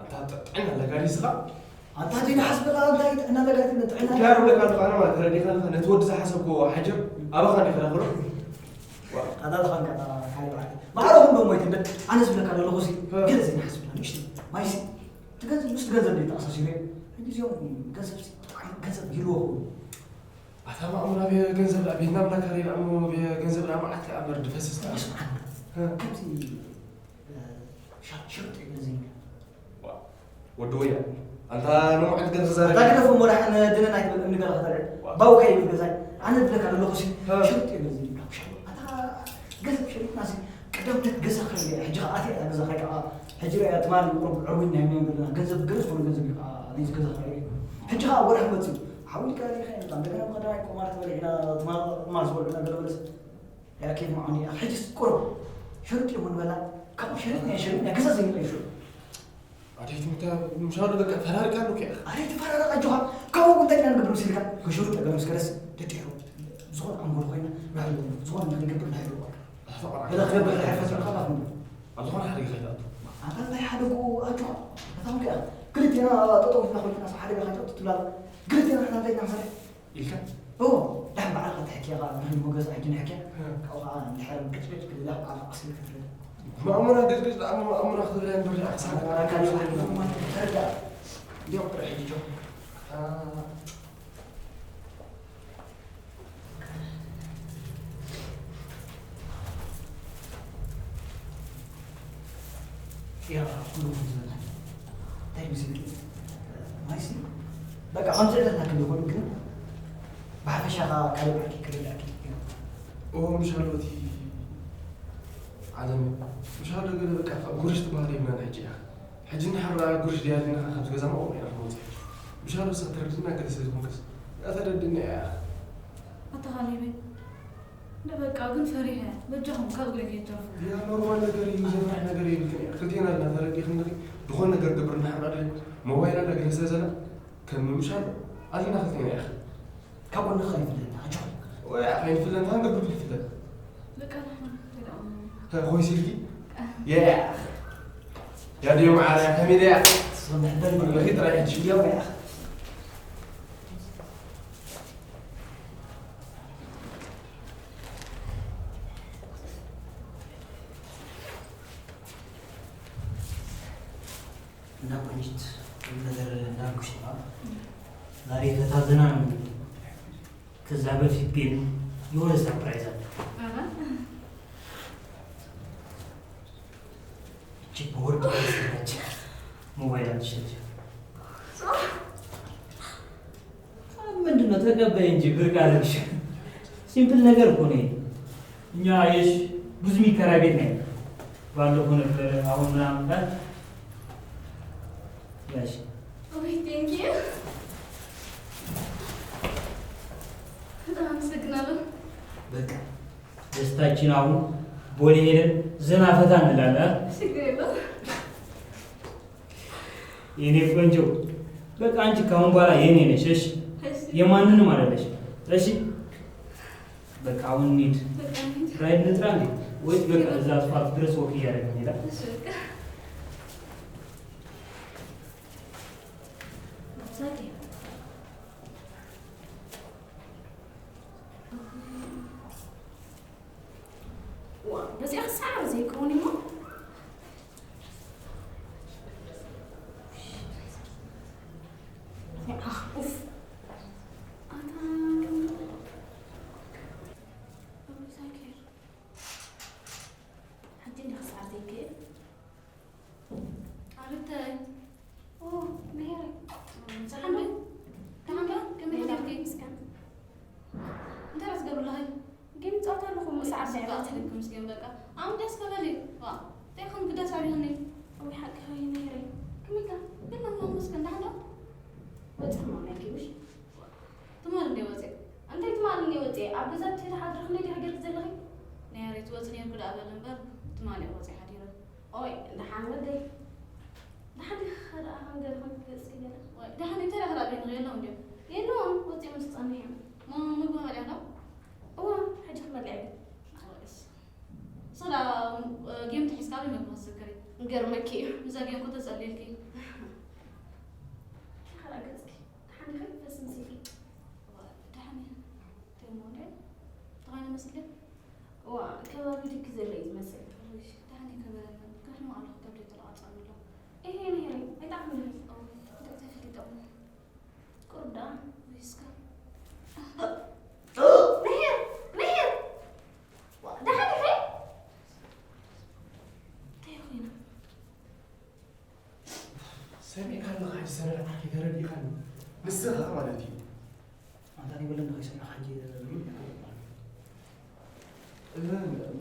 ኣንታ ጥ-፣ ጥዕና ኣለካ ድዩ ስኻ? ኣንታ ዘይንሓስበላ እንታይ ጥዕና ኣለካ ትብል? ጥዕና ክዳር ብለካ ኣለኻ፣ ኣነ ማለት ተረዲእካ ኣለኻ። ነቲ ወዲ ዝሓሰብክዎ ሓጀር ኣባኻ እንዲኻ ዳኽሎ። ዋ። ኣታ ዝኾንካ፣ ኣታ ካሊእ በዓል። ማዕረ ኩሎም ሞይተ እንደ-፣ ኣነ ዝብለካ ዘለኹ ሲ፣ እ። ገለ ዘይንሓስበላ፣ ንእሽተይ። ማይሲ፣ እቲ ገንዘብ፣ ምስ ገንዘብ ድዩ ተኣሳሲሩ? ሕጂ እዚኦም ገንዘብ ሲ፣ ብጣዕሚ ገንዘብ ይህልዎ ክብሉ። ኣታ ማእሙን ኣብ ገንዘብ ደኣ ቤትና ብላካ ሪላ እሞ ኣብ ገንዘብ ደኣ መዓት ከኣ እምበር ድፈስስ ደኣ። ይስምዓኒ። እ። ከምዚ፣ እ፣ ሸ-፣ ሸርጢ እዩ ነዚ። ዋ፣ ወዲ ወያ። ኣንታ ንመዓት ገንዘብ ዛረብ። ኣታ ግደፎ እሞ ደሓን ድነን ኣይትበል እምኒ ገለ ከተልዕል። ዋ። ባውካ ይብል ገዛይ። ኣነ እብለካ ዘለኹ ሲ፣ እ። ሸርጢ እዩ ነዚ። ኣታ ገንዘብ ሸሪጥና ሲ፣ ቀደም ገዛ ክራይ እያ። ሕጂ ከኣ ኣትያ እታ ገዛ ክራይ ከኣ። ሕጂ ርኣያ ትማሊ ቁሩብ ዕርዊን ናይ ምንም ዘለና። ገንዘብ ገለ ዝኾነ ገንዘብ እዩ ከኣ ናይዚ ገዛ ክራይ እዩ። ሕጂ ከኣ ወርሒ መፅዩ። ሓዊልካ ዲኻ ይመጣ። እንደገና ብቐዳማይ ቁማር ተበሊዕና፣ ትማሊ ቁማር ዝበልዑና ገለ መለስ። ያ ኬፍ ማዕኒ፣ ሕጂስ ቁሩብ ሸሪጥ እሞ ንበላ። ካብኡ ሸሪጥና፣ ሸሪጥና፣ ገዛ ዘይንቀይር። ኣደይ ትምታ፣ ምሻሉ በቃ ፈራርቃ ኣለኩ እያ። ኣደይ ትፈራረቕ ኣጆኻ። ካብኡ እንታይ ኢና ንገብር መሲልካ? ከሸሩጥ ገለ ምስ ከለስ ደድሕሩ። ዝኾነ ኣንጎል ኮይና፣ ናህሉ፣ ዝኾነ ነገር ንገብር ናህሉ። ገለ ክገብር ድሕር ፈቲኑ ካብ ኣፍንዶ። ኣብ ዝኾነ ሓደጋ ከይትኣቱ። ኣታ እንታይ ሓደግኡ ኣጆኻ። ኣታ ኹን ከኣ ክልቴና ጠጠው ኢልና ኮይንና ሰብ ሓደጋ ከይትኣቱ ትብላላ። ክልቴና ንሕና እንታይ ኢና ንሰርሕ? ኢልካ? እዎ፣ ዳሕን ባዕልኻ ተሕክያ ኸኣ ንሕን ሞገስ ኣይትንሕክያ። እ። ካብኡ ኸኣ እንድሕር ቅጭቅጭ ክልላ ባዕልኻ ቀስ ኢልካ ትረዳ። ማእሙና ግጭግጭ ደኣ ማእሙና ክትብላ እምበር ደኣ ክሳዕ ኣካል ይኹን ማን ተረዳ። እንዲኦም ጥራይ ሕጂ ጆ። እ። ያ፣ ኩሉ ከምዚ ዝበልናዮ። እንታይ መሲልኪ? ማይሲ? በቃ፣ ከምዚ ዕለትና ክንዲ ኩሉ ግን፣ ብሓፈሻ ኸኣ ካልእ ብርኪ ክርዳእኪ እዩ። ኦ፣ ምሻሎ እቲ ዓለም፣ ምሻሎ ገለ በቃ፣ ካብ ጉርሽ ትበሃል የብላን ሕጂ እያ። ሕጂ እንድሕር ደኣ ጉርሽ ድያ ዲና ካብዚ ገዛ መቐመጢ ኢና ክንወጽእ። ምሻሎ ንሳ ትረድእና ገለ ስለ ዝኾንክስ፣ እያ ተረድእና እያ። ኣታ ካሌበይ፣ ንበቃ ግን ፈሪሐ፣ በጃኹም ካብ እግረይ ከይትተርፉ። ያ ኖርማል ነገር እዩ፣ ዘፍርሕ ነገር የብልክን እያ። ክልቴና ኣለና፣ ተረዲእክን ዲኺ? ዝኾነ ነገር ገብር እንድሕር ደኣ ሞባይል ኣላ ገለ ስለ ዘላ፣ ከም ምምሻል ኣሊና ክልቴና እያ። ካብ ጎንኺ ከይፍለና፣ ኣጆኺ። ወይ ከይንፍለና፣ ንገብር ይፍለና። በቃ ንሕና ንኽትሪኦ። ተ-፣ ኮይስ ኢልኪ? ያ። ያ ድዮ መዓረያ፣ ከመይ ድያ? ስምሕ በል። ንኺ ጥራይ ሕጂ። ያ። እና ቆንጂት፣ ቁም ነገር እንዳልኩሽ ነዋ። ዛሬ ፈታ ዘና ነው። ከዛ በፊት ግን የሆነ ሰርፕራይዝ አለ። አረ። እቺ በወርቅ የተሰራች ሞባይል አትሸጥ። ምንድን ነው? ተቀበይ እንጂ ብርቅ አደረግሽ። ሲምፕል ነገር እኮ ነው። እኛ የሽ ብዙ የሚከራይ ቤት ነው ያለው። ባለፈው ነበረ፣ አሁን ምናምን ጋር ያሽ። ወይ፣ ቴንክ ዩ። በጣም አመሰግናለሁ። በቃ ደስታችን አሁን ቦሌ ሄደን ዘና ፈታ እንላለን። ችግር የለውም። የኔ ቆንጆ፣ በቃ አንቺ ካሁን በኋላ የኔ ነሽ። እሺ? እሺ። የማንንም አይደለሽ። እሺ? በቃ አሁን እንሂድ። በቃ እንሂድ። ራይድ ንጥራ እንዴ? ወይስ በቃ እዛ አስፋልት ድረስ ወክ እያደረግን እንሄዳ? እሺ፣ በቃ። ዋ፣ በዚኣ ክሰዓር ዘይከውን እሞ። ኡፍ። ኣታ፣ ዛኪር። ሕጂ እንዲኻ ሰዓት ዘይክእል? ኣርተይ። ኦ፣ ምሄረይ። ደሓን ዶ? ደሓን ዶ? ከመይ ሓዲርኪ? ምስጋና። እንታይ ደኣ ትገብሪ ኣለኺ? ጌም ይጻወት ኣለኹ፣ ምስ ዓዲ ስጋ ዕላል። ኣትልኪ ምስ ጌም በቃ። ኣሁን ደስ ከበሊ። ዋ፣ እንታይ ከም ግዳስ ኣቢኽኒ? ወይ ሓቂ ኸይ ምሄረይ። ከመይ ኢልካ? ግን እሞ መስገን ደሓን ዶ? ወጽኺ ማማይ ኪቡሽ። ትማሊ እንድየ ወጽየ። እንታይ ትማሊ እንድየ ወጽየ? ኣብ ገዛ ብትሕቲ ሓድሪ ክንደይ ዲኻ ጌርኪ ዘለኺ? ናይ ኣሬት ወጽእ ኔርኩ ደኣ በል እምበር፣ ትማሊ እየ ወጽየ ሓዲረ። ኦይ፣ ደሓን ወደይ። ደሓን ዲኻ ደኣ ከም ገለ ከም ገጽኪ ገለ? ወይ፣ ደሓን እንታይ ደኣ ክረኣየኒ የለውን ድዮም? የለውን፣ ወጺኦም ምስ ጸንሑ እዮም። ሞ-፣ ምግቢ በሊዕካ? እወ፣ ሕጂ ክበልዕ እየ። ኣረ፣ እሺ። ስለ፣ እ፣ ጌም ተሒዝካ ኣበይ መግቢ ክትዝክሪ? ይገርመኪ እዩ። ምስዛ ጌም እኮ ተጸልየልኪ። ተኸላ ገጽኪ። ደሓን ዲኺ? ፈስ መሲልኪ። እወ፣ ደሓን እየ። እንታይ እሞ እንድዒ? እንታይ ኮይኑ መስልኪ? እዋ፣ ከባቢ ድኪ ዘሎ እዩ ዝመስል። ውይ፣ ደሓን እዩ ከበለኒ። ከሕሞ ኣለኹ፣ ከብደይ ተለቓጸኒ ኣሎ። እሄ፣ ምሄረይ፣ ኣይጠዓምን ድዩ? እው፣ እንታይ ተፈሊጦም? ቁሩብ ደኣ። ውይ፣ እስከ። ምሄር! ምሄር! ዋ፣ ደሓን ኢኺ? እንታይ ኮይና? ሰሚዕካ ኣለኻ ሕጂ ሰሚዕካ ተረዲእካኒ። ንስኻ ማለት እዩ። ኣንታ ይበለን ዶ ይሰምዕ ሕጂ። እህ፣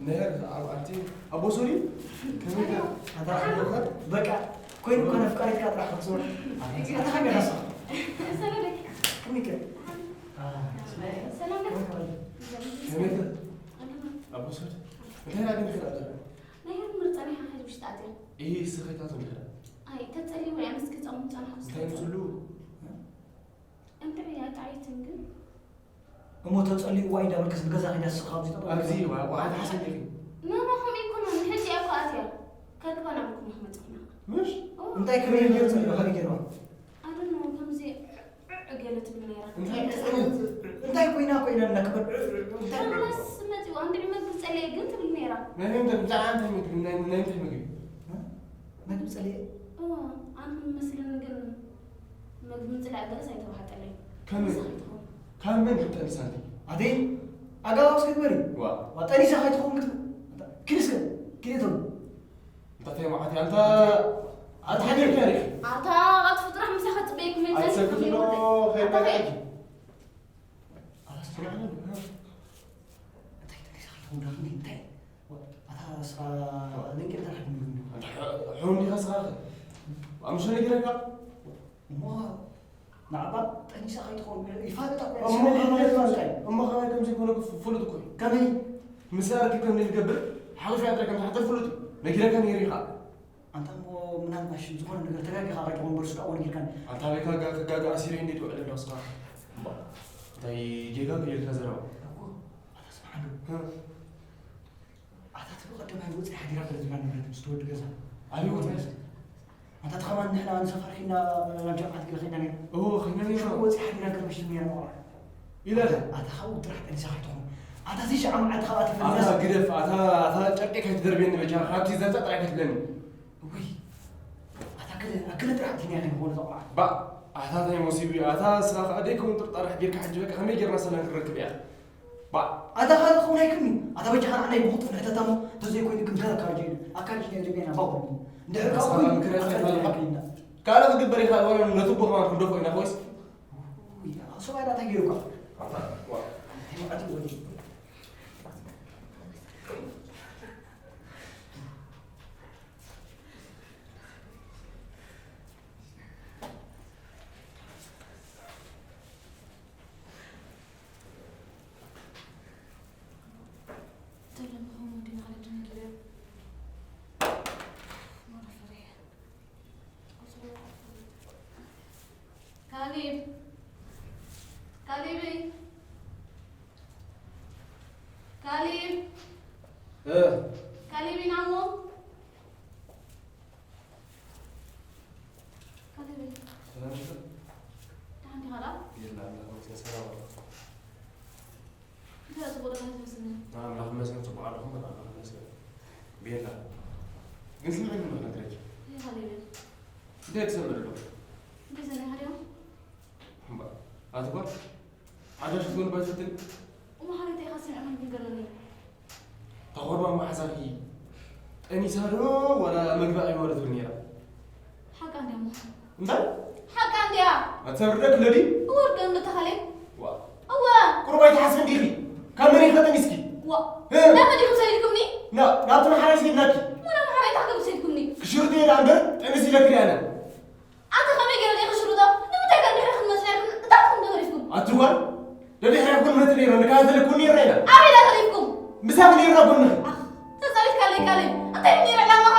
ነር ኣብ ኣንቲ ኣቦ ሶሪ ከመይ ገ-፣ ኣንታ በቃ ኮይኑ ኮነ ፍቃሪትካ ጥራሕ ክትዞር። ኣንታ ከመይ ገ-፣ ከመይ ገ-፣ ሰላም ዶ? ከመይ ገ-፣ ኣቦ ሶሪ እንታይ ራዲዮ ትፈልጥ ኣለኻ? ናይ ህርም ምርጫ ናይ ሓሓይ ውሽጣ ኣትያ። እህ፣ ስኸይታቱ እንድሕር። ኣይ፣ ተጸሊዋ እያ፣ ምስ ገጻ ምምጻና እንታይ ምስሉ? እንታይ እያ፣ ጣዒትን ግን? እሞ ተጸሊዋ እዩ እንዳበልክስ ንገዛ ኸይዳ ንስኻ ኣብዚ ጠጠው ኣብዚ ኢልካ? ዋ-፣ ዋ-፣ ኣታ ሓሰብ ኢኺ። ኖ ኖ፣ ከምኡ ኣይኮነን። ሕጂ እያ እኮ ኣትያ። ከርክባ ናብኩም ክመጽእ ኩና። ምሽ ኦ፣ እንታይ ክብል ገይሩ ጸኒሑ ከመይ ገይሩ? ኣዶኖ ከምዚ ዕዕ ገለ ትብል ነይራ። እንታይ ዓይነት እንታይ ኮይና ኮይና እናክበር እንታይ ከማስ መጺኡ ኣንድዒ መግቢ ጸለየ ግን ትብል ነይራ። ናይ ናይ እንታይ ብዛዕባ እንታይ ምግቢ ናይ ናይ እንታይ ምግቢ መግቢ ጸለየ እዋ ኣነ መስልን ግን መግቢ ምጽላእ ገለስ ኣይተባሓጠለይ። ከመይ? ንሳ ከይትኸውን። ካብ መን እዩ ጠኒሳ እንዲ? ኣደይ ኣጋባብስ ክትበሪ ዋ ዋ ጠኒሳ ከይትኸውን ክትብል ኪድ እስከ ኪድ እቶም እንታይ መዓት ኣንታ ኣታ ሓዲርካ ሪኺ ኣታ ኣጥፉ ጥራሕ ምሳኻ ጽበየኩም ኣይትሰክት ዶ ከይበላዕኪ ኣላስተማዕነ እንታይ ጠኒሳ ከይትኸውን ዳኽኒ እንታይ ኣታ ስኻ ለንቄ እንታይ ሓዲርካ ሕሩም ዲኻ ስኻ ኣምሾ ነጊረካ እሞ ንዓባ ጠኒሳ ከይትኸውን ይፋለጣ እሞ ከማይ ከምዘይኮነ ፍሉጥ እኮ እዩ ከመይ ምስ ኣርኪ ከም ንገብር ሓቂፋ ያድረ ከም ዝሓተ ፍሉጥ እዩ ነጊረካ ነይሩ ኢኻ ኣንታ እሞ ምናልባሽ ዝኾነ ነገር ተጋጊኻ ከይትኸውን በርሱ ዳኣ ወንጌልካን ኣንታ ቤካ ጋጋ ጋጋ ኣሲረ እንዴት ውዕል ኣለውስኻ እንታይ ጌጋ ከየልካ ዘረባ ኣታ ስምዓሉ ኣታ እቲ ብቐደማይ ወፂእ ሓዲራ ገለ ዝብላ ንብረት ምስ ትወዲ ገዛ ኣበይ ወፂእ ኣታ እቲ ከማን ንሕና ንሰፋር ኪና ናብ ጀምዓት ገለ ኸይና ነይሩ እዎ ኸይና ነይሩ ወፂእ ሓዲራ ገለ መሽቲ ነይራ ቆራ ኢላለ ኣታ ካብኡ ጥራሕ ጠኒሳ ከይትኾን ኣታ ዘይሸዓ መዓልቲ ካብኣ ኣታ ትፈልጥ ግደፍ ኣታ ኣታ ጨርቂ ከይትደርብየኒ በጃ ካብቲ ዘብጣ ጥራይ ከትብለኒ ውይ ኣታ ገለ ኣገለ ጥራሕ ዲና ከይንኾን ዘቑዓ ባ ኣታ ታይ ሞሲቡ ኣታ ስኻ ከኣ ደይከውን ጥርጣረ ሓዲርካ ሕጂ በቃ ከመይ ጌርና ሰላም ክንረክብ እያ ባ ኣታ ካልእ ክኸውን ኣይክእልን እዩ ኣታ በጃኻ ንዓና ይብኹጥ ፍልሕተታ እሞ ተዘይኮይኑ ግን ከ ኣካርጅ ኣካርጅ ናይ ርቤና ባቡር እንድሕር ካብ ኮይኑ ኣካርጅ ኣይክእልን ካልእ ክግበር ይኽእል ወላ ነቱቦ ከማን ክንደፎ ኢና ኮይስ ሰብኣይ ዳታ ገይሩካ ካሊብ ካሊበይ ካሊብ እ ካሊብ ኢና እሞ ካሊበይ ሰላም ደሓን ዲኻ ዳ ጌርና ኣምላኽ መስገን ሰላም ኣሎ እንታይ ጽቡቕ ደሓን ትመስልኒ ኣምላኽ መስገን ጽቡቕ ኣለኹም ኣምላኽ መስገን ቤላ ግን ስምዒ ምን ነግረኪ ይኻሊበይ እንታይ ትሰምዕ ኣሎ እንታይ ሰሪኻ ዲዮም እምባ ኣቲ ጓል ሓዳሽ ትኾን ባይፈትን እሞ ሓረተይ ኢኻ ስምዒ ምን ክንገረኒ ተኾርባ መሓዛኺ ጠኒሳ ዶ ዋላ መግቢ ኣይወረትብል ነይራ ሓቃ እንዲያ እሞ እንታይ ሓቃ እንዲያ ኣትሰብርደ ክለዲ እወርዶ እንተኻሌብ ዋ እወ ቁሩብ ኣይትሓስቢ እንዲኺ ካብ መን ኢኺ ጠኒስኪ ዋ እ? ናብ መዲኹም ሰይድኩምኒ ና ናብቲ መሓራይ ሲድናኪ ወላ መሓራይ ታክም ሰይድኩምኒ ክሽርጥ እየ ደኣ እምበር ጠኒስ ኢለክን ኣነ ኣንተ ከመይ ገይረ ዲኹ ሽሩጦ ንምንታይ ከ ድሕሪ ክንመፅእ ነርኩም እንታይ ትኹም ተሪፍኩም ኣቲ ጓል ደድሕሪኹን መት ነይረ ንካተለኩን ነይረ ኢና ኣበይ ዳ ተሪፍኩም ምሳኺ ነይርና ጎንኺ ኣኽ ተፃዊትካለይ ካሌብ እንታይ ነይረ ዕላማኻ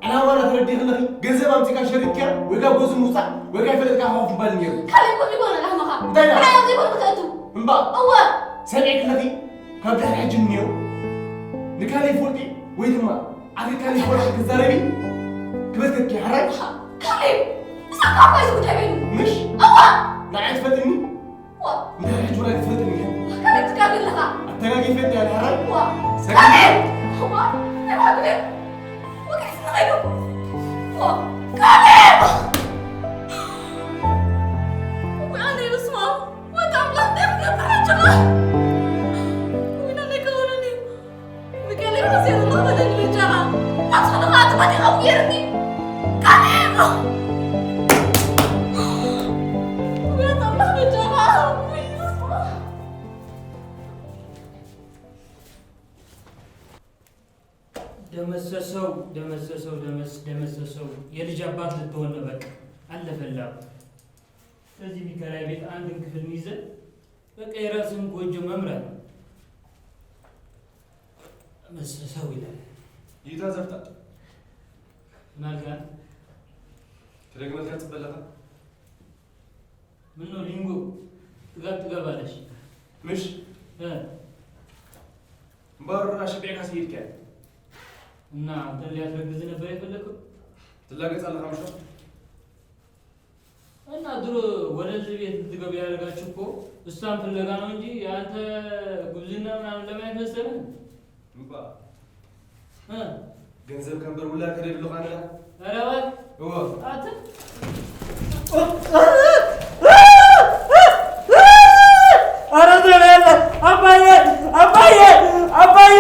ዕላማና ተረዲኽለኺ ገንዘብ ኣምፂካ ሸሪጥክያ ወይ ካብ ጎዚ ምውፃእ ወይ ካብ ፈለጥካ ከኸፍ ምባል ነይሩ ካሌብ ከምኡ ይኮነ ዕላማኻ እንታይ ኢላ? ሓያ ዘይኮነ ክትእቱ እምባ እወ ሰሚዕክለኺ ካብ ድሕሪ ሕጂ እኒኦ ንካለይ ፈልጢ ወይ ድማ ዓኺ ካለይ ፈልጢ ክትዛረቢ ክበትከኪ ሕራይ ካሌብ ንሳካ እኳ እዚ ጉዳይ በይኑ ምሽ እወ ንዓይ ትፈልጥኒ ዋ እንድሕር ሕጂ ወላ ትፈልጥኒ ካሌብ ትጋገ ኣለኻ ኣተጋጊፈ እያ ሕራይ ዋ ሰጋጊ ዋ እንታይ ባግደ ወገስ ንኸይዱ ዋ ካሌብ ወይ ኣነ ይስማ ወጣ ኣምላኽ እንታይ ክገብር ኣጆኻ ወይ ናነይ ከወለኒ ብገለ ራሴ ዘለኹ በደል በጃኻ ኣትኸለኻ ኣትባዲኻ ውየርኒ ካሌብ ወይ ኣምላኽ በጃኻ ወይ ይስማ ደመሰሰው ደመሰሰው ደመስ ደመሰሰው የልጅ አባት ልትሆን ነው። በቃ አለፈላ። ስለዚህ የሚከራይ ቤት አንድን ክፍል ሚዘን በቃ የራስን ጎጆ መምራት ነው። ደመሰሰው ይላል። ይታ ዘፍጣጥ ምናልባት ትደግመልካ ጽበለኻ ምን ነው ሊንጎ ጥጋብ ጥጋብ አለሽ ምሽ እ እምበኣር ኣሽቢዕካ ስኢድካ እና አንተ ሊያስረግዝ ነበር የፈለግከው? ትላገጻለህ አምሻ? እና ድሮ ወደዚህ ቤት እንድትገቡ ያደረጋችሁ እኮ እሷን ፍለጋ ነው እንጂ የአንተ ጉብዝና ምናምን ለማየት መሰለህ? እባ። እ? ገንዘብ ከንበር ውላ ከደብልኻ ነዳ? ኧረ እባክህ። እወ። አት- ኧረ ዘር ያለ አባዬ፣ አባዬ፣ አባዬ።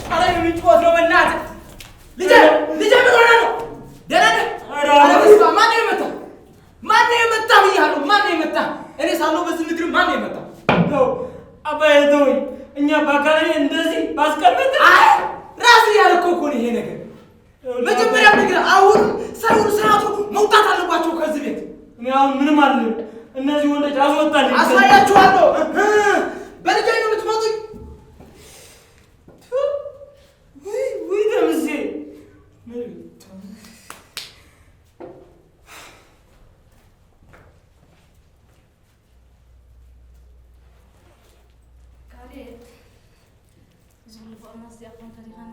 ኧረ የምንጮት ነው በእናትህ። ልጄ፣ ልጄ ምን ሆነ ነው? ደህና ነህ? ኧረ ኧረ በስመ አብ፣ ማን ነው የመታ? ማን ነው የመታ ብያለሁ? ማን ነው የመታ? እኔ ሳለሁ በዚህ ምድር ማን ነው የመታ? ነው አባዬ ተወኝ። እኛ በአካባቢ እንደዚህ ባስቀመጠ አይ፣ ራስ እያለ እኮ እኮ ነው ይሄ ነገር። መጀመሪያ ነገር አሁን ሳይሆን ስርዓቱ መውጣት አለባቸው ከዚህ ቤት። እኔ አሁን ምንም አልልም። እነዚህ ወንዶች አስወጣልኝ። አሳያችኋለሁ። በልጄ ነው የምትመጡኝ። ቱ፣ ውይ፣ ውይ፣ ደምሴ። ካሌብ፣ እዚ ኩሉ ፍቕርና እዚኣ ኮንካ ዲኻኒ?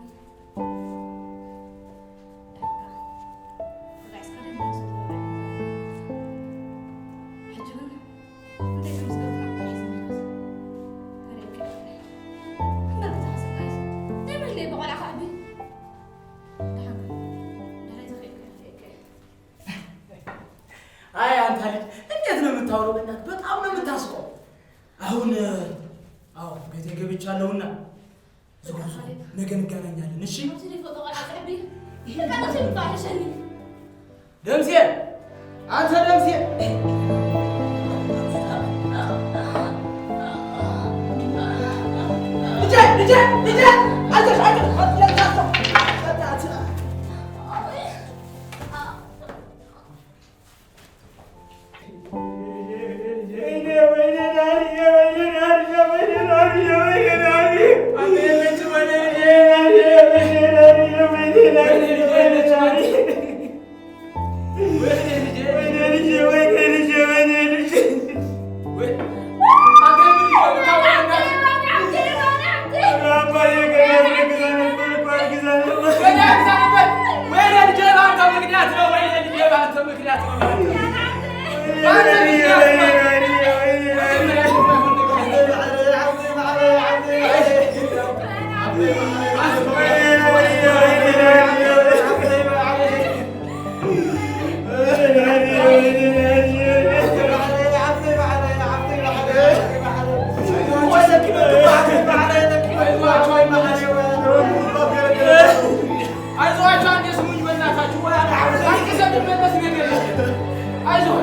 ዳርጋ ተጋዒዝካ ደም ዝወሰደ ወራይ። ሕጂ ግን እንታይ ከም ዝገብር ኣብታ ሒዝኒ። ካሌብ፣ ቀይረለይ። እምበር ብዛ ክስቃይስ፣ እንታይ መለይ ብቖልዓ ከዕቢ? ደሓን፣ ደሓን ተኸይድካ፣ ተኸይድካ። አይ አንተ ልጅ እንዴት ነው የምታወራው? በእናትህ በጣም ነው የምታስቀው። አሁን አዎ ቤቴ ገብቻለሁና ዝጉዞ ነገ እንገናኛለን። እሺ ደምሴ፣ አንተ ደምሴ፣ ልጄ፣ ልጄ፣ ልጄ፣ አይዞሽ፣ አይዞሽ፣ አይዞህ፣ አንዴ ስሙኝ በእናታችሁ። አይዞህ።